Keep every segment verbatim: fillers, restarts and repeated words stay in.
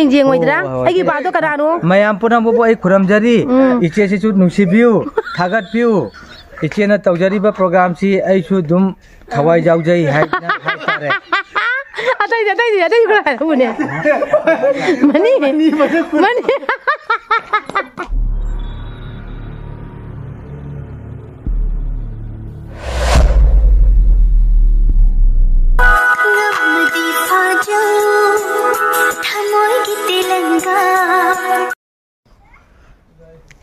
ꯌꯦꯡꯉꯣꯏꯗ꯭ꯔꯥ? ꯍꯣꯏ, ꯍꯣꯏ꯫ ꯑꯩꯒꯤ ꯏꯄꯥꯗꯣ ꯀꯅꯥꯅꯣ? ꯃꯌꯥꯝ ꯄꯨꯝꯅꯃꯛꯄꯨ ꯑꯩ ꯈꯨꯔꯨꯝꯖꯔꯤ꯫ ꯎꯝ꯫ ꯏꯆꯦꯁꯤꯁꯨ ꯅꯨꯡꯁꯤꯕꯤꯌꯨ, ꯊꯥꯒꯠꯄꯤꯌꯨ꯫ ꯏꯆꯦꯅ ꯇꯧꯖꯔꯤꯕ ꯄ꯭ꯔꯣꯒ꯭ꯔꯥꯝꯁꯤ ꯑꯩꯁꯨ ꯑꯗꯨꯝ ꯊꯋꯥꯏ ꯌꯥꯎꯖꯩ ꯍꯥꯏꯗꯅ ꯍꯥꯏꯇꯥꯔꯦ꯫ ꯑꯇꯩꯗꯤ, ꯑꯇꯩꯗꯤ, ꯑꯇꯩꯗꯤ ꯈꯔ ꯍꯥꯏꯔꯛꯎꯅꯦ꯫ ꯃꯅꯤ꯫ ꯃꯅꯤ꯫ ꯉꯝꯃꯗꯤ ꯐꯥꯖꯧ, ꯊꯃꯣꯏꯒꯤ ꯇꯦꯂꯪꯒꯥ꯫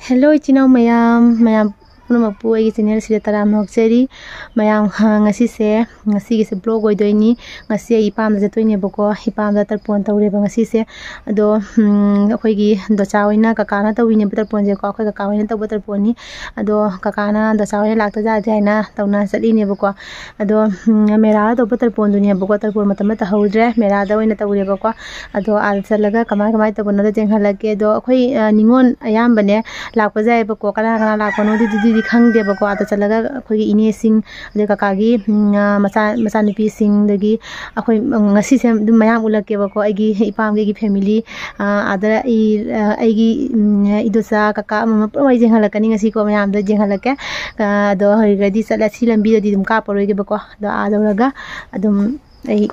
Hello, ꯏꯆꯤꯟ ꯏꯅꯥꯎ ꯃꯌꯥꯝ, ꯃꯌꯥꯝ ꯄꯨꯝꯅꯃꯛꯄꯨ ꯑꯩꯒꯤ channel ꯁꯤꯗ ꯇꯔꯥꯝꯅ ꯑꯣꯛꯆꯔꯤ꯫ ꯃꯌꯥꯝ, ꯍ, ꯉꯁꯤꯁꯦ, ꯉꯁꯤꯒꯤꯁꯦ vlog ꯑꯣꯏꯗꯣꯏꯅꯤ꯫ ꯉꯁꯤ ꯑꯩ ꯏꯄꯥꯝꯗ ꯆꯠꯇꯣꯏꯅꯦꯕꯀꯣ, ꯏꯄꯥꯝꯗ ꯇꯔꯄꯣꯟ ꯇꯧꯔꯦꯕ ꯉꯁꯤꯁꯦ꯫ ꯑꯗꯣ, ꯎꯝ, ꯑꯩꯈꯣꯏꯒꯤ ꯗꯣꯆꯥ ꯍꯣꯏꯅ, ꯀꯀꯥꯅ ꯇꯧꯕꯤꯅꯦꯕ ꯇꯔꯄꯣꯟꯁꯦꯀꯣ, ꯑꯩꯈꯣꯏ ꯀꯀꯥ ꯍꯣꯏꯅ ꯇꯧꯕ ꯇꯔꯄꯣꯟꯅꯤ꯫ ꯑꯗꯣ ꯀꯀꯥꯅ ꯗꯣꯆꯥ ꯍꯣꯏꯅ ꯂꯥꯛꯇ ꯌꯥꯗꯦ ꯍꯥꯏꯅ ꯇꯧꯅ ꯆꯠꯂꯤꯅꯦꯕꯀꯣ꯫ ꯑꯗꯣ, ꯎꯝ, ꯃꯦꯔꯥꯗ ꯇꯧꯕ ꯇꯔꯄꯣꯟꯗꯨꯅꯦꯕꯀꯣ, ꯇꯔꯄꯣꯟ ꯃꯇꯝ ꯅꯠꯇꯍꯧꯗ꯭ꯔꯦ, ꯃꯦꯔꯥꯗ ꯑꯣꯏꯅ ꯇꯧꯔꯦꯕꯀꯣ꯫ ꯑꯗꯣ ꯑꯥꯗ ꯆꯠꯂꯒ ꯀꯃꯥꯏ, ꯀꯃꯥꯏ ꯇꯧꯕꯅꯣꯗꯣ ꯌꯦꯡꯍꯜꯂꯛꯀꯦ꯫ ꯑꯗꯣ ꯑꯩꯈꯣꯏ, ꯑ, ꯅꯤꯉꯣꯜ ꯑꯌꯥꯝꯕꯅꯦ ꯂꯥꯛꯄꯁꯨ ꯌꯥꯏꯌꯦꯕꯀꯣ, ꯀꯅꯥ ꯀꯅꯥ ꯂꯥꯛꯄꯅꯣꯗꯤ ꯑꯗꯨꯗꯤ ꯈꯪꯗꯦꯕꯀꯣ꯫ ꯑꯥꯗ ꯆꯠꯂꯒ ꯑꯩꯈꯣꯏꯒꯤ ꯏꯅꯦꯁꯤꯡ, ꯑꯗꯩ ꯀꯀꯥꯒꯤ, ꯎꯝ, ꯑ, ꯃꯆꯥ-, ꯃꯆꯥꯅꯨꯄꯤꯁꯤꯡ, ꯑꯗꯒꯤ ꯑꯩꯈꯣꯏ, ꯎꯝ, ꯉꯁꯤꯁꯦ ꯑꯗꯨꯝ ꯃꯌꯥꯝ ꯎꯠꯂꯛꯀꯦꯕꯀꯣ꯫ ꯑꯩꯒꯤ ꯏꯄꯥꯝꯒꯤ, ꯑꯩꯒꯤ family, ꯑ, ꯑꯥꯗ ꯑꯩ, ꯑ, ꯑꯩꯒꯤ, ꯎꯝ, ꯏꯗꯣꯆꯥ, ꯀꯀꯥ ꯑꯃ ꯄꯨꯝꯅꯃꯛ ꯑꯩ ꯌꯦꯡꯍꯜꯂꯛꯀꯅꯤ ꯉꯁꯤꯀꯣ, ꯃꯌꯥꯝꯗ ꯌꯦꯡꯍꯜꯂꯛꯀꯦ꯫ ꯑ, ꯑꯗꯣ ꯍꯧꯖꯤꯛ ready ꯆꯠꯂꯦ꯫ ꯁꯤ ꯂꯝꯕꯤꯗꯗꯤ ꯑꯗꯨꯝ ꯀꯥꯞꯄꯔꯣꯏꯒꯦꯕꯀꯣ꯫ ꯑꯗꯣ ꯑꯥ ꯌꯧꯔꯒ ꯑꯗꯨꯝ ꯑꯩ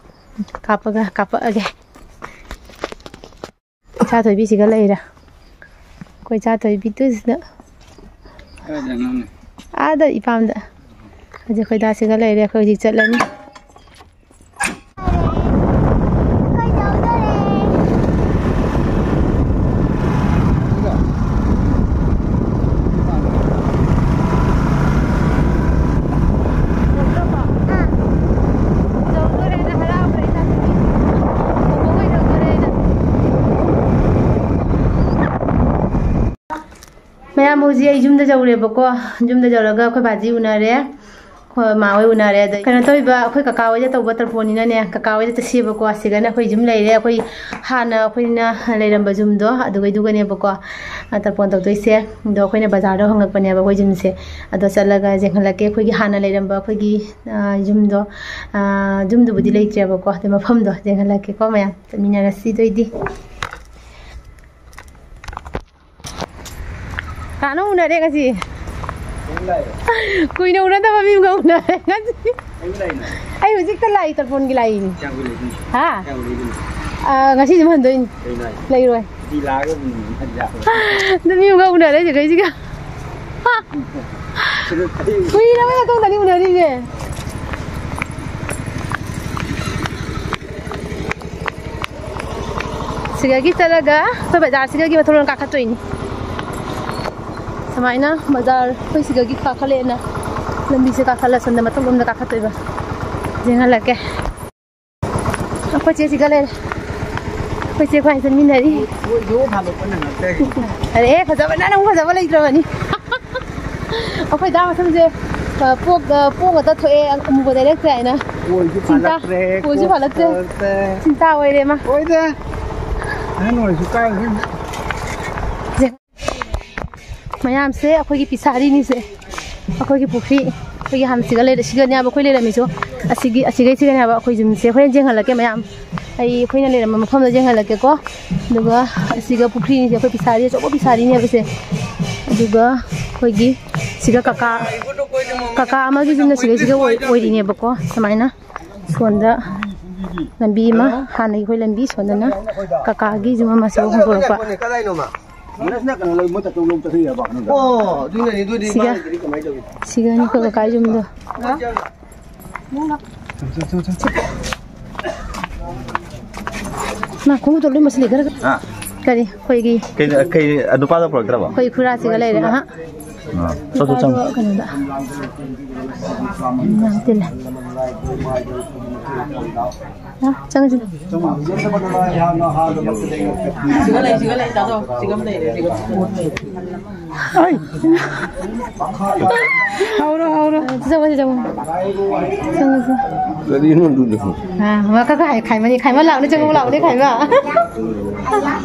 ꯀꯥꯞꯄꯒ, ꯀꯥꯞꯄꯛꯑꯒꯦ꯫ ꯏꯆꯥ ꯊꯣꯏꯕꯤꯁꯤꯒ ꯂꯩꯔꯦ꯫ ꯑꯩꯈꯣꯏ ꯏꯆꯥ ꯊꯣꯏꯕꯤꯗꯨꯁꯤꯗ꯫ ꯀꯥꯏꯗꯅꯣꯅꯦ? ꯑꯥꯗ ꯏꯄꯥꯝꯗ꯫ ꯍꯧꯖꯤꯛ ꯑꯩꯈꯣꯏ ꯗꯥꯁꯤꯒ ꯂꯩꯔꯦ꯫ ꯑꯩꯈꯣꯏ ꯍꯧꯖꯤꯛ ꯆꯠꯂꯅꯤ꯫ ꯃꯌꯥꯝ, ꯍꯧꯖꯤꯛ ꯑꯩ ꯌꯨꯝꯗ ꯌꯧꯔꯦꯕꯀꯣ꯫ ꯌꯨꯝꯗ ꯌꯧꯔꯒ ꯑꯩꯈꯣꯏ ꯕꯥꯖꯤ ꯎꯅꯔꯦ, ꯑꯩꯈꯣꯏ ꯃꯥ ꯍꯣꯏ ꯎꯅꯔꯦ꯫ ꯑꯗꯩ ꯀꯩꯅꯣ ꯇꯧꯔꯤꯕ, ꯑꯩꯈꯣꯏ ꯀꯀꯥ ꯍꯣꯏꯗ ꯇꯧꯕ ꯇꯔꯄꯣꯟꯅꯤꯅꯅꯦ, ꯀꯀꯥ ꯍꯣꯏꯗ ꯆꯠꯁꯦꯕꯀꯣ꯫ ꯑꯁꯤꯒꯅ ꯑꯩꯈꯣꯏ ꯌꯨꯝ ꯂꯩꯔꯦ, ꯑꯩꯈꯣꯏ ꯍꯥꯟꯅ ꯑꯩꯈꯣꯏꯅ ꯂꯩꯔꯝꯕ ꯌꯨꯝꯗꯣ ꯑꯗꯨꯒꯩꯗꯨꯒꯅꯦꯕꯀꯣ, ꯑ, ꯇꯔꯄꯣꯟ ꯇꯧꯗꯣꯏꯁꯦ꯫ ꯑꯗꯣ ꯑꯩꯈꯣꯏꯅ ꯕꯖꯥꯔꯗ ꯍꯪꯉꯛꯄꯅꯦꯕ ꯑꯩꯈꯣꯏ ꯌꯨꯝꯁꯦ꯫ ꯑꯗꯣ ꯆꯠꯂꯒ ꯌꯦꯡꯍꯜꯂꯛꯀꯦ, ꯑꯩꯈꯣꯏꯒꯤ ꯍꯥꯟꯅ ꯂꯩꯔꯝꯕ ꯑꯩꯈꯣꯏꯒꯤ, ꯑ, ꯌꯨꯝꯗꯣ, ꯑ, ꯌꯨꯝꯗꯨꯕꯨꯗꯤ ꯂꯩꯇ꯭ꯔꯦꯕꯀꯣ, ꯑꯗꯨ ꯃꯐꯝꯗꯣ ꯌꯦꯡꯍꯜꯂꯛꯀꯦꯀꯣ ꯃꯌꯥꯝ꯫ ꯆꯠꯃꯤꯟꯅꯔꯁꯤ ꯑꯗꯨꯑꯣꯏꯗꯤ꯫ ꯀꯅꯥꯅꯣ ꯎꯅꯔꯦ ꯉꯁꯤ? ꯀꯨꯏꯅ ꯎꯅꯗꯕ ꯃꯤ ꯑꯃꯒ ꯎꯅꯔꯦ ꯉꯁꯤ꯫ ꯑꯩ ꯍꯧꯖꯤꯛꯇ ꯂꯥꯛꯏ, ꯇꯔꯄꯣꯟꯒꯤ ꯂꯥꯛꯏꯅꯤ꯫ ꯀꯌꯥꯝ ꯀꯨꯏ ꯂꯩꯗꯣꯏꯅꯣ? ꯍꯥ? ꯀꯌꯥꯝ ꯀꯨꯏ ꯂꯩꯗꯣꯏꯅꯣ? ꯑꯥ, ꯉꯁꯤ ꯑꯗꯨꯝ ꯍꯟꯗꯣꯏꯅꯤ꯫ ꯀꯩꯅꯣ ꯍꯥꯏꯁꯦ? ꯂꯩꯔꯣꯏ꯫ ꯁꯨꯇꯤ ꯂꯥꯛꯑꯒ ꯎꯅꯕ ꯌꯥꯕ꯭ꯔꯣ? ꯑꯗꯨ ꯃꯤ ꯑꯃꯒ ꯎꯅꯔꯦ ꯁꯤꯗꯩꯁꯤꯒ꯫ ꯀꯨꯏꯔꯕ ꯃꯇꯨꯡꯗꯅꯤ ꯎꯅꯔꯤꯁꯦ꯫ ꯁꯤꯗꯒꯤ ꯆꯠꯂꯒ ꯑꯩꯈꯣꯏ ꯕꯖꯥꯔꯁꯤꯗꯒꯤ ꯃꯊꯣꯟ ꯃꯊꯣꯟ ꯀꯥꯈꯠꯇꯣꯏꯅꯤ꯫ ꯁꯨꯃꯥꯏꯅ ꯕꯖꯥꯔ ꯑꯩꯈꯣꯏ ꯁꯤꯗꯒꯤ ꯀꯥꯈꯠꯂꯛꯑꯦꯅ ꯂꯝꯕꯤꯁꯦ ꯀꯥꯈꯠꯂ ꯁꯣꯝꯗ ꯃꯊꯛꯂꯣꯝꯗ ꯀꯥꯈꯠꯇꯣꯏꯕ꯫ ꯌꯦꯡꯍꯜꯂꯛꯀꯦ꯫ ꯑꯩꯈꯣꯏ ꯆꯦ ꯁꯤꯒ ꯂꯩꯔꯦ꯫ ꯑꯩꯈꯣꯏ ꯆꯦ ꯈ꯭ꯋꯥꯏ ꯆꯠꯃꯤꯟꯅꯔꯤ꯫ ꯑꯣꯏꯗꯣ ꯐꯥꯗꯣꯛꯄ ꯅꯪꯉꯛꯇ꯭ꯔꯦ꯫ ꯑꯔꯦ, ꯐꯖꯕ ꯅꯪ ꯑꯃꯨꯛ ꯐꯖꯕ ꯂꯩꯇ꯭ꯔꯕꯅꯤ꯫ ꯑꯩꯈꯣꯏ ꯗꯥ ꯃꯁꯝꯁꯦ, ꯑ, ꯄꯣꯛ-, ꯑ, ꯄꯣꯡ ꯉꯥꯛꯇ ꯊꯣꯛꯑꯦ, ꯑꯃꯨꯕ ꯂꯩꯔꯛꯇ꯭ꯔꯦ ꯍꯥꯏꯅ꯫ ꯑꯣꯏꯁꯨ ꯆꯤꯟꯇꯥ, ꯐꯥꯜꯂꯛꯇ꯭ꯔꯦ, ꯑꯣꯏꯁꯨ ꯀꯣꯛ ꯐꯥꯜꯂꯛꯇ꯭ꯔꯦ꯫ ꯐꯥꯜꯂꯛꯇ꯭ꯔꯦ꯫ ꯆꯤꯟꯇꯥ ꯑꯣꯏꯔꯦ ꯃꯥ꯫ ꯑꯣꯏꯗ꯫ ꯑꯍꯟ ꯑꯣꯏꯔꯁꯨ ꯀꯥꯏ꯫ ꯃꯌꯥꯝꯁꯦ ꯑꯩꯈꯣꯏꯒꯤ ꯄꯤꯁꯥꯔꯤꯅꯤꯁꯦ꯫ ꯑꯩꯈꯣꯏꯒꯤ ꯄꯨꯈ꯭ꯔꯤ, ꯑꯩꯈꯣꯏꯒꯤ ꯍꯥꯟꯅ ꯁꯤꯒ ꯂꯩꯔꯦ, ꯁꯤꯒꯅꯦꯕ ꯑꯩꯈꯣꯏ ꯂꯩꯔꯝꯃꯤꯁꯨ꯫ ꯑꯁꯤꯒꯤ, ꯑꯁꯤꯒꯩ ꯁꯤꯒꯅꯦꯕ ꯑꯩꯈꯣꯏ ꯌꯨꯝꯁꯦ꯫ ꯍꯣꯔꯦꯟ ꯌꯦꯡꯍꯜꯂꯛꯀꯦ ꯃꯌꯥꯝ꯫ ꯑꯩ ꯑꯩꯈꯣꯏꯅ ꯂꯩꯔꯝꯕ ꯃꯐꯝꯗ ꯌꯦꯡꯍꯜꯂꯛꯀꯦꯀꯣ꯫ ꯑꯗꯨꯒ ꯑꯁꯤꯒ ꯄꯨꯈ꯭ꯔꯤꯅꯤꯁꯦ, ꯑꯩꯈꯣꯏ ꯄꯤꯁꯥꯔꯤ ꯑꯆꯧꯕ ꯄꯤꯁꯥꯔꯤꯅꯦꯕ ꯁꯦ꯫ ꯑꯗꯨꯒ ꯑꯩꯈꯣꯏꯒꯤ ꯁꯤꯒ ꯀꯀꯥ, ꯀꯀꯥ ꯑꯃꯒꯤ ꯌꯨꯝꯅ ꯁꯤꯒ, ꯁꯤꯒ ꯑꯣꯏ-, ꯑꯣꯏꯔꯤꯅꯦꯕꯀꯣ꯫ ꯁꯨꯃꯥꯏꯅ ꯁꯣꯟꯗ ꯂꯝꯕꯤ ꯑꯃ, ꯍꯥꯟꯅꯒꯤ ꯑꯩꯈꯣꯏ ꯂꯝꯕꯤ, ꯁꯣꯟꯗꯅ ꯀꯀꯥꯒꯤ ꯌꯨꯝ ꯑꯃ ꯁꯤꯒ ꯍꯣꯡꯗꯣꯔꯛꯄ꯫ ꯀꯗꯥꯏꯅꯣꯃ? ꯃꯣꯏꯅ ꯁꯤꯅ ꯀꯩꯅꯣ ꯂꯧ-, ꯃꯣꯏ ꯇꯥꯇꯣꯟ ꯂꯧ ꯆꯠꯈ꯭ꯔꯤꯔꯕ? ꯑꯣ, ꯑꯗꯨꯅꯅꯤ, ꯑꯗꯨꯗꯤ ꯁꯤꯒ, ꯃꯥꯅ ꯀꯔꯤ ꯀꯃꯥꯏꯅ ꯇꯧꯔꯤ? ꯁꯤꯒꯅꯤ ꯑꯩꯈꯣꯏ ꯀꯀꯥ ꯌꯨꯝꯗꯣ꯫ ꯆꯣ, ꯆꯣ, ꯆꯣ, ꯆꯣ꯫ ꯃꯥ ꯈꯣꯡꯎꯞꯇꯣ ꯂꯣꯏ ꯃꯁꯤꯜꯂꯤ ꯈꯔ꯫ ꯍꯥ? ꯀꯔꯤ? ꯑꯩꯈꯣꯏꯒꯤ ꯀꯩꯅꯣ, ꯀꯩ, ꯑ, ꯅꯨꯄꯥꯗꯣ ꯄꯨꯔꯛꯇ꯭ꯔꯕꯣ? ꯑꯩꯈꯣꯏ ꯈꯨꯔꯥꯁꯤꯒ ꯂꯩꯔꯦ꯫ ꯑꯍꯥ꯫ ꯑꯥ, ꯆꯠ, ꯆꯠ, ꯆꯪꯉꯣ꯫ ꯅꯨꯄꯥꯗꯣ ꯀꯩꯅꯣꯗ꯫ ꯌꯥꯝ ꯇꯤꯜꯂꯦ꯫ ꯍꯥ? ꯆꯪꯉꯁꯤ꯫ ꯁꯤꯒ ꯂꯩ, ꯁꯤꯒ ꯂꯩ, ꯇꯥꯗꯣ꯫ ꯁꯤꯒ ꯑꯃ ꯂꯩꯔꯦ, ꯁꯤꯒ꯫ ꯍꯥꯎꯔꯣ, ꯍꯥꯎꯔꯣ꯫ ꯆꯪꯉꯁꯤ, ꯆꯪꯉꯣ꯫ ꯆꯪꯉꯁꯤ꯫ ꯀꯔꯤꯅꯣ ꯑꯗꯨꯗꯣ? ꯑꯥ, ꯃꯥ ꯀꯀꯥ ꯍꯥꯏ, ꯈꯥꯏꯃꯅꯤ, ꯈꯥꯏꯃ ꯂꯥꯎꯅꯤ, ꯆꯪꯉꯣ ꯂꯥꯎꯅꯤ, ꯈꯥꯏꯃ꯫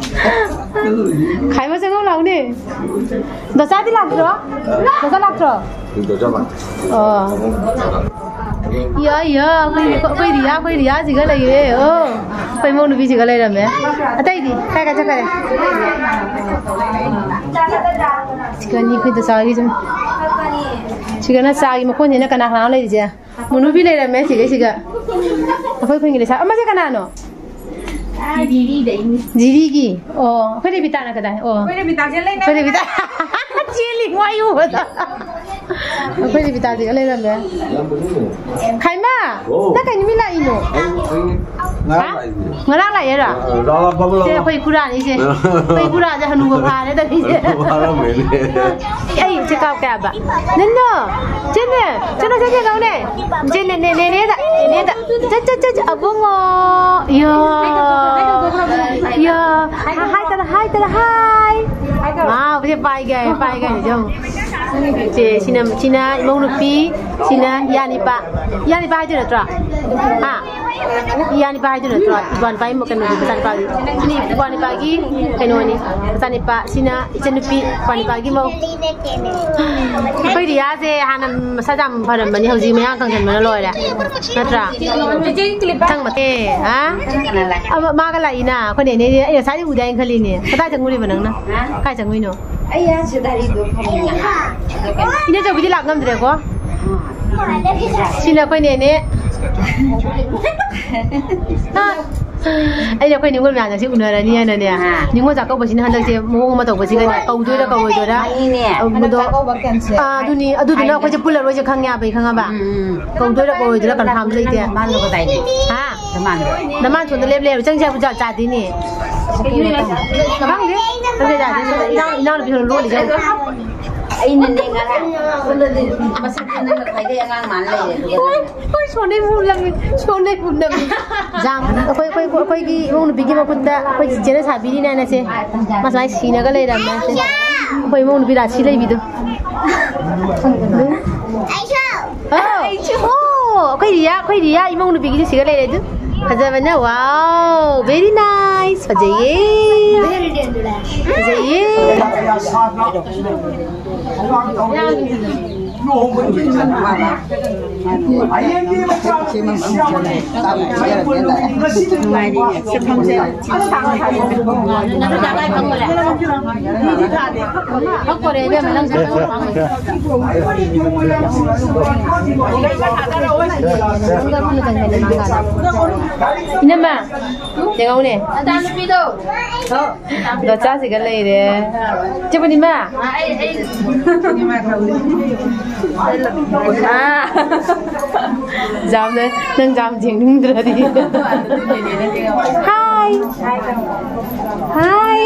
ꯈꯥꯏꯃ ꯆꯪꯉꯣ ꯂꯥꯎꯅꯤ꯫ ꯗꯣꯆꯥꯗꯤ ꯂꯥꯛꯇ꯭ꯔꯣ? ꯗꯣꯆꯥ ꯂꯥꯛꯇ꯭ꯔꯣ? ꯗꯣꯆꯥ ꯂꯥꯛ-꯫ ꯑꯣ꯫ ꯌꯥ, ꯌꯥ, ꯑꯩꯈꯣꯏ, ꯑꯩꯈꯣꯏ ꯔꯤꯌꯥ, ꯑꯩꯈꯣꯏ ꯔꯤꯌꯥꯁꯤꯒ ꯂꯩꯔꯦ꯫ ꯑꯣ, ꯑꯩꯈꯣꯏ ꯏꯃꯧ ꯅꯨꯄꯤꯁꯤꯒ ꯂꯩꯔꯝꯃꯦ꯫ ꯑꯇꯩꯗꯤ ꯀꯥꯏ ꯀꯥꯏ ꯆꯠꯈꯔꯦ? ꯁꯤꯒꯅꯤ ꯑꯩꯈꯣꯏꯗ ꯆꯥꯒꯤ ꯁꯨꯝ꯫ ꯁꯤꯒꯅ ꯆꯥꯒꯤ ꯃꯈꯣꯟꯁꯤꯅ ꯀꯅꯥ ꯀꯅꯥꯅꯣ ꯂꯩꯔꯤꯁꯦ? ꯃꯨꯅꯨꯕꯤ ꯂꯩꯔꯝꯃꯦ ꯁꯤꯒ ꯁꯤꯒ꯫ ꯑꯩꯈꯣꯏ ꯈꯨꯟꯒꯤ ꯂꯩꯁꯥ-, ꯑꯃꯁꯦ ꯀꯅꯥꯅꯣ? ꯖꯤꯔꯤꯒꯤ꯫ ꯑꯣ, ꯑꯩꯈꯣꯏ ꯔꯦꯕꯤꯇꯥꯅ ꯀꯗꯥꯏ? ꯑꯣ꯫ ꯑꯩꯈꯣꯏ ꯔꯦꯕꯤꯇꯥꯁꯦ ꯂꯩꯅ-, ꯑꯩꯈꯣꯏ ꯔꯦꯕꯤꯇꯥ꯫ ꯆꯦꯜꯂꯤ, ꯋꯥꯏ ꯎꯕꯗ꯫ ꯑꯩꯈꯣꯏ ꯔꯦꯕꯤꯇꯥꯁꯤꯒ ꯂꯩꯔꯝꯃꯦ꯫ ꯈꯥꯏꯃ, ꯑꯣ꯫ ꯅꯪ ꯀꯩ ꯅꯨꯃꯤꯠ ꯂꯥꯛꯏꯅꯣ? ꯑꯩ, ꯑꯩ ꯉꯔꯥꯡ ꯍꯥ? ꯂꯥꯛꯏꯅꯦ꯫ ꯉꯔꯥꯡ ꯂꯥꯛꯑꯦꯔꯣ? ꯑ, ꯂꯥꯛꯑꯣ, ꯂꯥꯛꯑꯣ, ꯁꯦ, ꯂꯥꯛꯑꯣ꯫ ꯑꯩꯈꯣꯏ ꯏꯀꯨꯔꯥꯅꯤꯁꯦ꯫ ꯑꯩꯈꯣꯏ ꯏꯀꯨꯔꯥꯁꯦ ꯍꯅꯨꯕ ꯐꯥꯔꯦ ꯇꯧꯔꯤꯁꯦ꯫ ꯍꯅꯨꯕ ꯐꯥꯔꯝꯃꯦꯅꯦ꯫ ꯑꯩ ꯆꯦ ꯀꯥꯞꯀꯦ ꯍꯥꯏꯕ꯫ ꯅꯟꯅꯣ, ꯆꯦꯅꯦ, ꯆꯦꯅꯦ, ꯆꯦꯅꯦ, ꯂꯧꯅꯦ꯫ ꯆꯦꯅꯦ, ꯅꯦ, ꯅꯦꯅꯦꯗ, ꯅꯦꯅꯦꯗ꯫ ꯆꯠ, ꯆꯠ, ꯆꯠ, ꯆꯠ, ꯑꯕꯨꯡꯉꯣ꯫ ꯌꯥ꯫ ꯌꯥ꯫ ꯍꯥꯏ ꯇꯔꯥ, ꯍꯥꯏ ꯇꯔꯥ, ꯍꯥꯏ꯫ ꯋꯥꯎ, ꯁꯦ ꯄꯥꯏꯒꯦ, ꯄꯥꯏꯒꯦ, ꯌꯦꯡꯉꯨ꯫ ꯁꯦ, ꯁꯤꯅ, ꯁꯤꯅ ꯏꯃꯧ ꯅꯨꯄꯤ, ꯁꯤꯅ ꯏꯌꯥ ꯅꯤꯄꯥ꯫ ꯏꯌꯥ ꯅꯤꯄꯥ ꯍꯥꯏꯗꯣꯏ ꯅꯠꯇ꯭ꯔꯣ? ꯍꯥ? ꯏꯌꯥ ꯅꯤꯄꯥ ꯍꯥꯏꯗꯣꯏ ꯅꯠꯇ꯭ꯔꯣ? ꯏꯄ꯭ꯋꯥ ꯅꯤꯄꯥꯒꯤ ꯀꯩꯅꯣꯗꯤ, ꯃꯆꯥꯅꯤꯄꯥꯒꯤ꯫ ꯁꯤꯅꯤ ꯏꯄ꯭ꯋꯥ ꯅꯤꯄꯥꯒꯤ ꯀꯩꯅꯣꯅꯤ꯫ ꯃꯆꯥꯅꯤꯄꯥ, ꯁꯤꯅ ꯏꯆꯟꯅꯨꯄꯤ, ꯏꯄ꯭ꯋꯥ ꯅꯤꯄꯥꯒꯤ ꯃꯧ꯫ ꯑꯩꯈꯣꯏ ꯔꯤꯌꯥꯁꯦ ꯍꯥꯟꯅ ꯃꯁꯥ ꯌꯥꯝ ꯐꯔꯝꯕꯅꯤ, ꯍꯧꯖꯤꯛ ꯃꯌꯥꯡ ꯀꯪꯁꯟꯕꯅ ꯂꯣꯏꯔꯦ꯫ ꯅꯠꯇ꯭ꯔꯥ? ꯃꯊꯪ ꯃꯊꯪ, ꯍꯥ? ꯑꯃ, ꯃꯥꯒ ꯂꯥꯛꯏꯅ, ꯑꯩꯈꯣꯏ ꯅꯦꯅꯦ, ꯑꯩ ꯉꯁꯥꯏꯗꯤ ꯎꯗꯦ ꯍꯥꯏꯅ ꯈꯜꯂꯤꯅꯦ꯫ ꯀꯗꯥꯏ ꯆꯪꯉꯨꯔꯤꯕ ꯅꯪꯅ? ꯍꯥ? ꯀꯥꯏ ꯆꯪꯉꯨꯏꯅꯣ? ꯑꯩ ꯍꯥ ꯁꯤꯗ ꯑꯩꯗꯣ ꯐꯝꯃꯤꯅꯦ꯫ ꯏꯅꯦꯆꯧꯕꯤꯗꯤ ꯂꯥꯛ ꯉꯝꯗ꯭ꯔꯦꯀꯣ? ꯁꯤꯅ ꯑꯩꯈꯣꯏ ꯅꯦꯅꯦ꯫ ꯑꯩꯅ ꯑꯩꯈꯣꯏ ꯅꯤꯉꯣꯜ ꯃꯌꯥꯝꯁꯦ ꯁꯤ ꯎꯅꯔꯅꯤ ꯍꯥꯏꯅꯅꯦ꯫ ꯑꯥ꯫ ꯅꯤꯉꯣꯜ ꯆꯥꯛꯀꯧꯕꯁꯤꯅ ꯍꯟꯗꯛꯁꯦ ꯃꯑꯣꯡ ꯑꯃ ꯇꯧꯕꯁꯤꯒꯅꯦ, ꯀꯧꯗꯣꯏꯔꯥ ꯀꯧꯔꯣꯏꯗꯣꯏꯔꯥ? ꯈꯪꯉꯤꯅꯦ꯫ ꯑ, ꯃꯗꯣ-, ꯍꯟꯗꯛ ꯆꯥꯛꯀꯧꯕ ꯀꯩꯅꯣꯁꯦ꯫ ꯑꯥ, ꯑꯗꯨꯅꯤ, ꯑꯗꯨꯗꯨꯅ ꯑꯩꯈꯣꯏꯁꯦ ꯄꯨꯜꯂꯔꯣꯏꯁꯦ ꯈꯪꯉꯦ, ꯑꯕꯩ ꯈꯪꯉꯕ? ꯎꯝ, ꯎꯝ꯫ ꯀꯧꯗꯣꯏꯔꯥ ꯀꯧꯔꯣꯏꯗꯣꯏꯔꯥ confirm ꯂꯩꯇꯦ꯫ ꯃꯥꯅ ꯀꯗꯥꯏꯗ? ꯍꯥ? ꯅꯃꯥꯟꯗꯣ꯫ ꯅꯃꯥꯟ ꯁꯣꯝꯗ ꯂꯦꯞ ꯂꯩꯔ ꯆꯪꯁꯦ ꯍꯥꯏꯕ ꯖꯥꯠ ꯆꯥꯗꯦꯅꯦ꯫ ꯈꯪꯗꯦ꯫ ꯈꯪꯗꯦ ꯖꯥꯠ꯫ ꯏꯅꯥꯎ-, ꯏꯅꯥꯎꯅꯨꯄꯤ ꯍꯣꯏ ꯂꯣꯜꯂꯤꯁꯦ꯫ ꯑꯩꯅꯅꯦ ꯉꯔꯥꯡ ꯁꯣꯝꯗꯗꯤ ꯃꯁꯛꯇꯤ ꯅꯪꯅ ꯈ꯭ꯋꯥꯏꯗꯒꯤ ꯑꯉꯥꯡ ꯃꯥꯟ ꯂꯩꯔꯦ, ꯑꯗꯨꯒ ꯍꯣꯏ, ꯍꯣꯏ, ꯁꯣꯟꯅꯩ ꯃꯨꯜꯂꯝꯃꯤ, ꯁꯣꯟꯅꯩ ꯃꯨꯜꯂꯝꯃꯤ꯫ ꯖꯥꯝ, ꯑꯩꯈꯣꯏ, ꯑꯩꯈꯣꯏ, ꯑꯩꯈꯣꯏꯒꯤ ꯏꯃꯧ ꯅꯨꯄꯤꯒꯤ ꯃꯈꯨꯠꯇ ꯑꯩꯈꯣꯏ ꯆꯤꯆꯦꯅ ꯁꯥꯕꯤꯔꯤꯅꯦꯅ ꯁꯦ꯫ ꯃꯥ ꯁꯨꯃꯥꯏꯅ ꯁꯤꯅꯒ ꯂꯩꯔꯝꯃꯦ ꯁꯦ꯫ ꯑꯩꯈꯣꯏ ꯏꯃꯧ ꯅꯨꯄꯤ ꯔꯥꯁꯤ ꯂꯩꯕꯤꯗꯣ꯫ ꯑꯣ, ꯑꯣ, ꯑꯩꯈꯣꯏ ꯔꯤꯌꯥ, ꯑꯩꯈꯣꯏ ꯔꯤꯌꯥ ꯏꯃꯧ ꯅꯨꯄꯤꯒꯤꯁꯨ ꯁꯤꯒ ꯂꯩꯔꯦ ꯑꯗꯨ꯫ ꯐꯖꯕꯅ, wow, very nice, ꯐꯖꯩꯌꯦ꯫ ꯐꯖꯩꯌꯦ꯫ ꯂꯨꯍꯣꯡꯕꯒꯤ ꯍꯌꯦꯡꯒꯤ ꯃꯆꯥ ꯅꯨꯄꯤ ꯁꯤꯌꯥꯃꯅꯤ ꯃꯅꯤꯄꯨꯔ ꯅꯨꯃꯤꯠ ꯉꯁꯤꯗꯤ ꯅꯨꯡꯉꯥꯏꯔꯤꯌꯦ꯫ ꯏꯅꯝꯃ, ꯌꯦꯡꯉꯧꯅꯦ꯫ ꯅꯆꯥꯅꯨꯄꯤꯗꯣ꯫ ꯗꯣꯆꯥꯁꯤꯒ ꯂꯩꯔꯦ꯫ ꯆꯦ ꯄꯨꯔꯅꯤꯃꯥ꯫ ꯑꯥ꯫ ꯖꯥꯝꯅ, ꯅꯪ ꯖꯥꯝ ꯌꯦꯡꯅꯤꯡꯗ꯭ꯔꯗꯤ꯫ ꯍꯥꯏ꯫ ꯍꯥꯏ꯫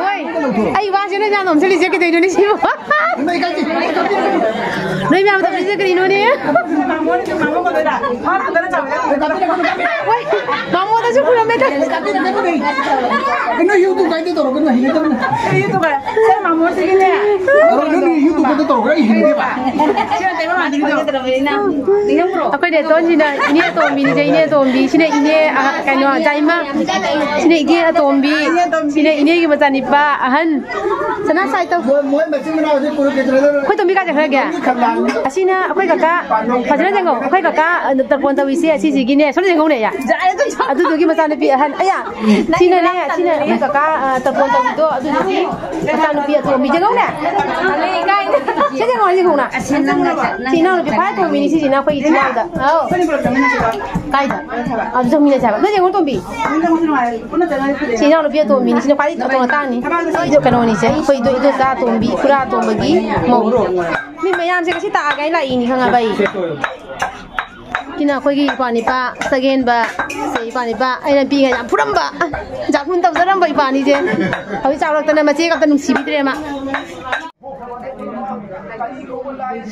ꯍꯣꯏ, ꯑꯩ ꯋꯥꯁꯦ ꯅꯣꯏ ꯃꯌꯥꯝ ꯅꯣꯝꯁꯤꯜꯂꯤꯁꯦ ꯀꯩꯗꯧꯅꯣꯅꯦ ꯁꯤꯕꯣ? ꯅꯣꯏ ꯃꯌꯥꯝ ꯇꯧꯔꯤꯁꯦ ꯀꯔꯤꯅꯣꯅꯦ? ꯍꯣꯏ, ꯃꯥꯃꯣꯗꯁꯨ ꯈꯨꯔꯨꯝꯃꯦ꯫ ꯀꯩꯅꯣ, ꯌꯨꯇꯨꯕ ꯀꯥꯏꯗ ꯇꯧꯔꯣ, ꯀꯩꯅꯣ ꯍꯩꯅꯗꯕꯅꯦ꯫ ꯇꯧꯔꯣ, ꯅꯪ ꯌꯨꯇꯨꯕ ꯀꯥꯏꯗ ꯇꯧꯔꯣ, ꯑꯩ ꯍꯩꯅꯗꯦꯕ꯫ ꯑꯩꯈꯣꯏ ꯅꯦꯇꯣꯟꯁꯤꯅ ꯏꯅꯦ ꯑꯇꯣꯝꯕꯤꯅꯤꯁꯦ, ꯏꯅꯦ ꯑꯇꯣꯝꯕꯤ꯫ ꯁꯤꯅ ꯏꯅꯦ, ꯑ, ꯀꯩꯅꯣ, ꯖꯥꯏꯃ꯫ ꯁꯤꯅ ꯏꯅꯦ ꯑꯇꯣꯝꯕꯤ꯫ ꯁꯤꯅ ꯏꯅꯦꯒꯤ ꯃꯆꯥꯅꯤꯄꯥ ꯑꯍꯟ꯫ ꯁꯅꯥ ꯁꯥꯏ ꯇꯧ꯫ ꯃꯣꯏ, ꯃꯣꯏ ꯃꯆꯤꯟ ꯃꯅꯥꯎꯁꯦ ꯀꯨꯔꯨ ꯀꯦꯇ꯭ꯔꯗ ꯑꯩꯈꯣꯏ ꯇꯣꯝꯕꯤ ꯀꯥꯏ ꯆꯠꯈ꯭ꯔꯒꯦ? ꯈꯝꯂꯥꯡ꯫ ꯑꯁꯤꯅ ꯑꯩꯈꯣꯏ ꯀꯀꯥ, ꯐꯖꯅ ꯌꯦꯡꯉꯣ꯫ ꯑꯩꯈꯣꯏ ꯀꯀꯥ, ꯑ, ꯇꯔꯄꯣꯟ ꯇꯧꯔꯤꯁꯦ ꯑꯁꯤꯁꯤꯒꯤꯅꯦ꯫ ꯁꯣꯝꯗ ꯌꯦꯡꯉꯧꯅꯦ, ꯌꯥ꯫ ꯑꯗꯨꯗꯨꯒꯤ ꯃꯆꯥꯅꯨꯄꯤ ꯑꯍꯟ꯫ ꯑꯌꯥ! ꯁꯤꯅꯅꯦ, ꯁꯤꯅ ꯑꯩꯈꯣꯏ ꯀꯀꯥ, ꯑ, ꯇꯔꯄꯣꯟ ꯇꯧꯔꯤꯗꯣ ꯑꯗꯨꯗꯨꯒꯤ ꯃꯆꯥꯅꯨꯄꯤ ꯑꯇꯣꯝꯕꯤ꯫ ꯌꯦꯡꯉꯧꯅꯦ꯫ ꯁꯤ ꯌꯦꯡꯉꯣ, ꯌꯦꯡꯉꯧꯅ꯫ ꯁꯤ ꯏꯅꯥꯎꯅꯨꯄꯤ ꯈ꯭ꯋꯥꯏ ꯑꯇꯣꯝꯕꯤꯅꯤ ꯁꯤꯁꯤꯅ ꯑꯩꯈꯣꯏ ꯏꯆꯤꯟ ꯏꯅꯥꯎꯗ꯫ ꯑꯥꯎ꯫ ꯀꯥꯏꯗ? ꯑꯗꯨ ꯆꯪꯃꯤꯟꯅꯁꯦ ꯍꯥꯏꯕ꯫ ꯑꯗꯨ ꯌꯦꯡꯉꯣ ꯇꯣꯝꯕꯤ꯫ ꯁꯤ ꯏꯅꯥꯎꯅꯨꯄꯤ ꯑꯇꯣꯝꯕꯤꯅꯤ꯫ ꯁꯤꯅ ꯈ꯭ꯋꯥꯏꯗꯒꯤ ꯑꯇꯣꯟ ꯑꯇꯥꯡꯅꯤ꯫ ꯁꯤꯗꯣ ꯀꯩꯅꯣꯅꯤꯁꯦ꯫ ꯑꯩꯈꯣꯏ ꯏꯗꯣ-, ꯏꯗꯣꯆꯥ ꯑꯇꯣꯝꯕꯤ, ꯏꯈꯨꯔꯥ ꯑꯇꯣꯝꯕꯒꯤ ꯃꯧ꯫ ꯃꯤ ꯃꯌꯥꯝꯁꯦ ꯉꯁꯤ ꯇꯥꯛꯑꯒ ꯑꯩ ꯂꯥꯛꯏꯅꯤ ꯈꯪꯉꯕ ꯑꯩ꯫ ꯁꯤꯅ ꯑꯩꯈꯣꯏꯒꯤ ꯏꯄ꯭ꯋꯥ ꯅꯤꯄꯥ ꯆꯒꯦꯟꯕ, ꯁꯦ ꯏꯄ꯭ꯋꯥ ꯅꯤꯄꯥ ꯑꯩꯅ ꯄꯤꯛꯏꯉꯩ ꯌꯥꯝ ꯐꯨꯔꯝꯕ, ꯖꯥꯐꯨꯟ ꯇꯧꯖꯔꯝꯕ ꯏꯄ꯭ꯋꯥꯅꯤꯁꯦ꯫ ꯍꯧꯖꯤꯛ ꯆꯥꯎꯔꯛꯇꯅ ꯃꯆꯦꯒ ꯑꯝꯇ ꯅꯨꯡꯁꯤꯕꯤꯗ꯭ꯔꯦ ꯃꯥ꯫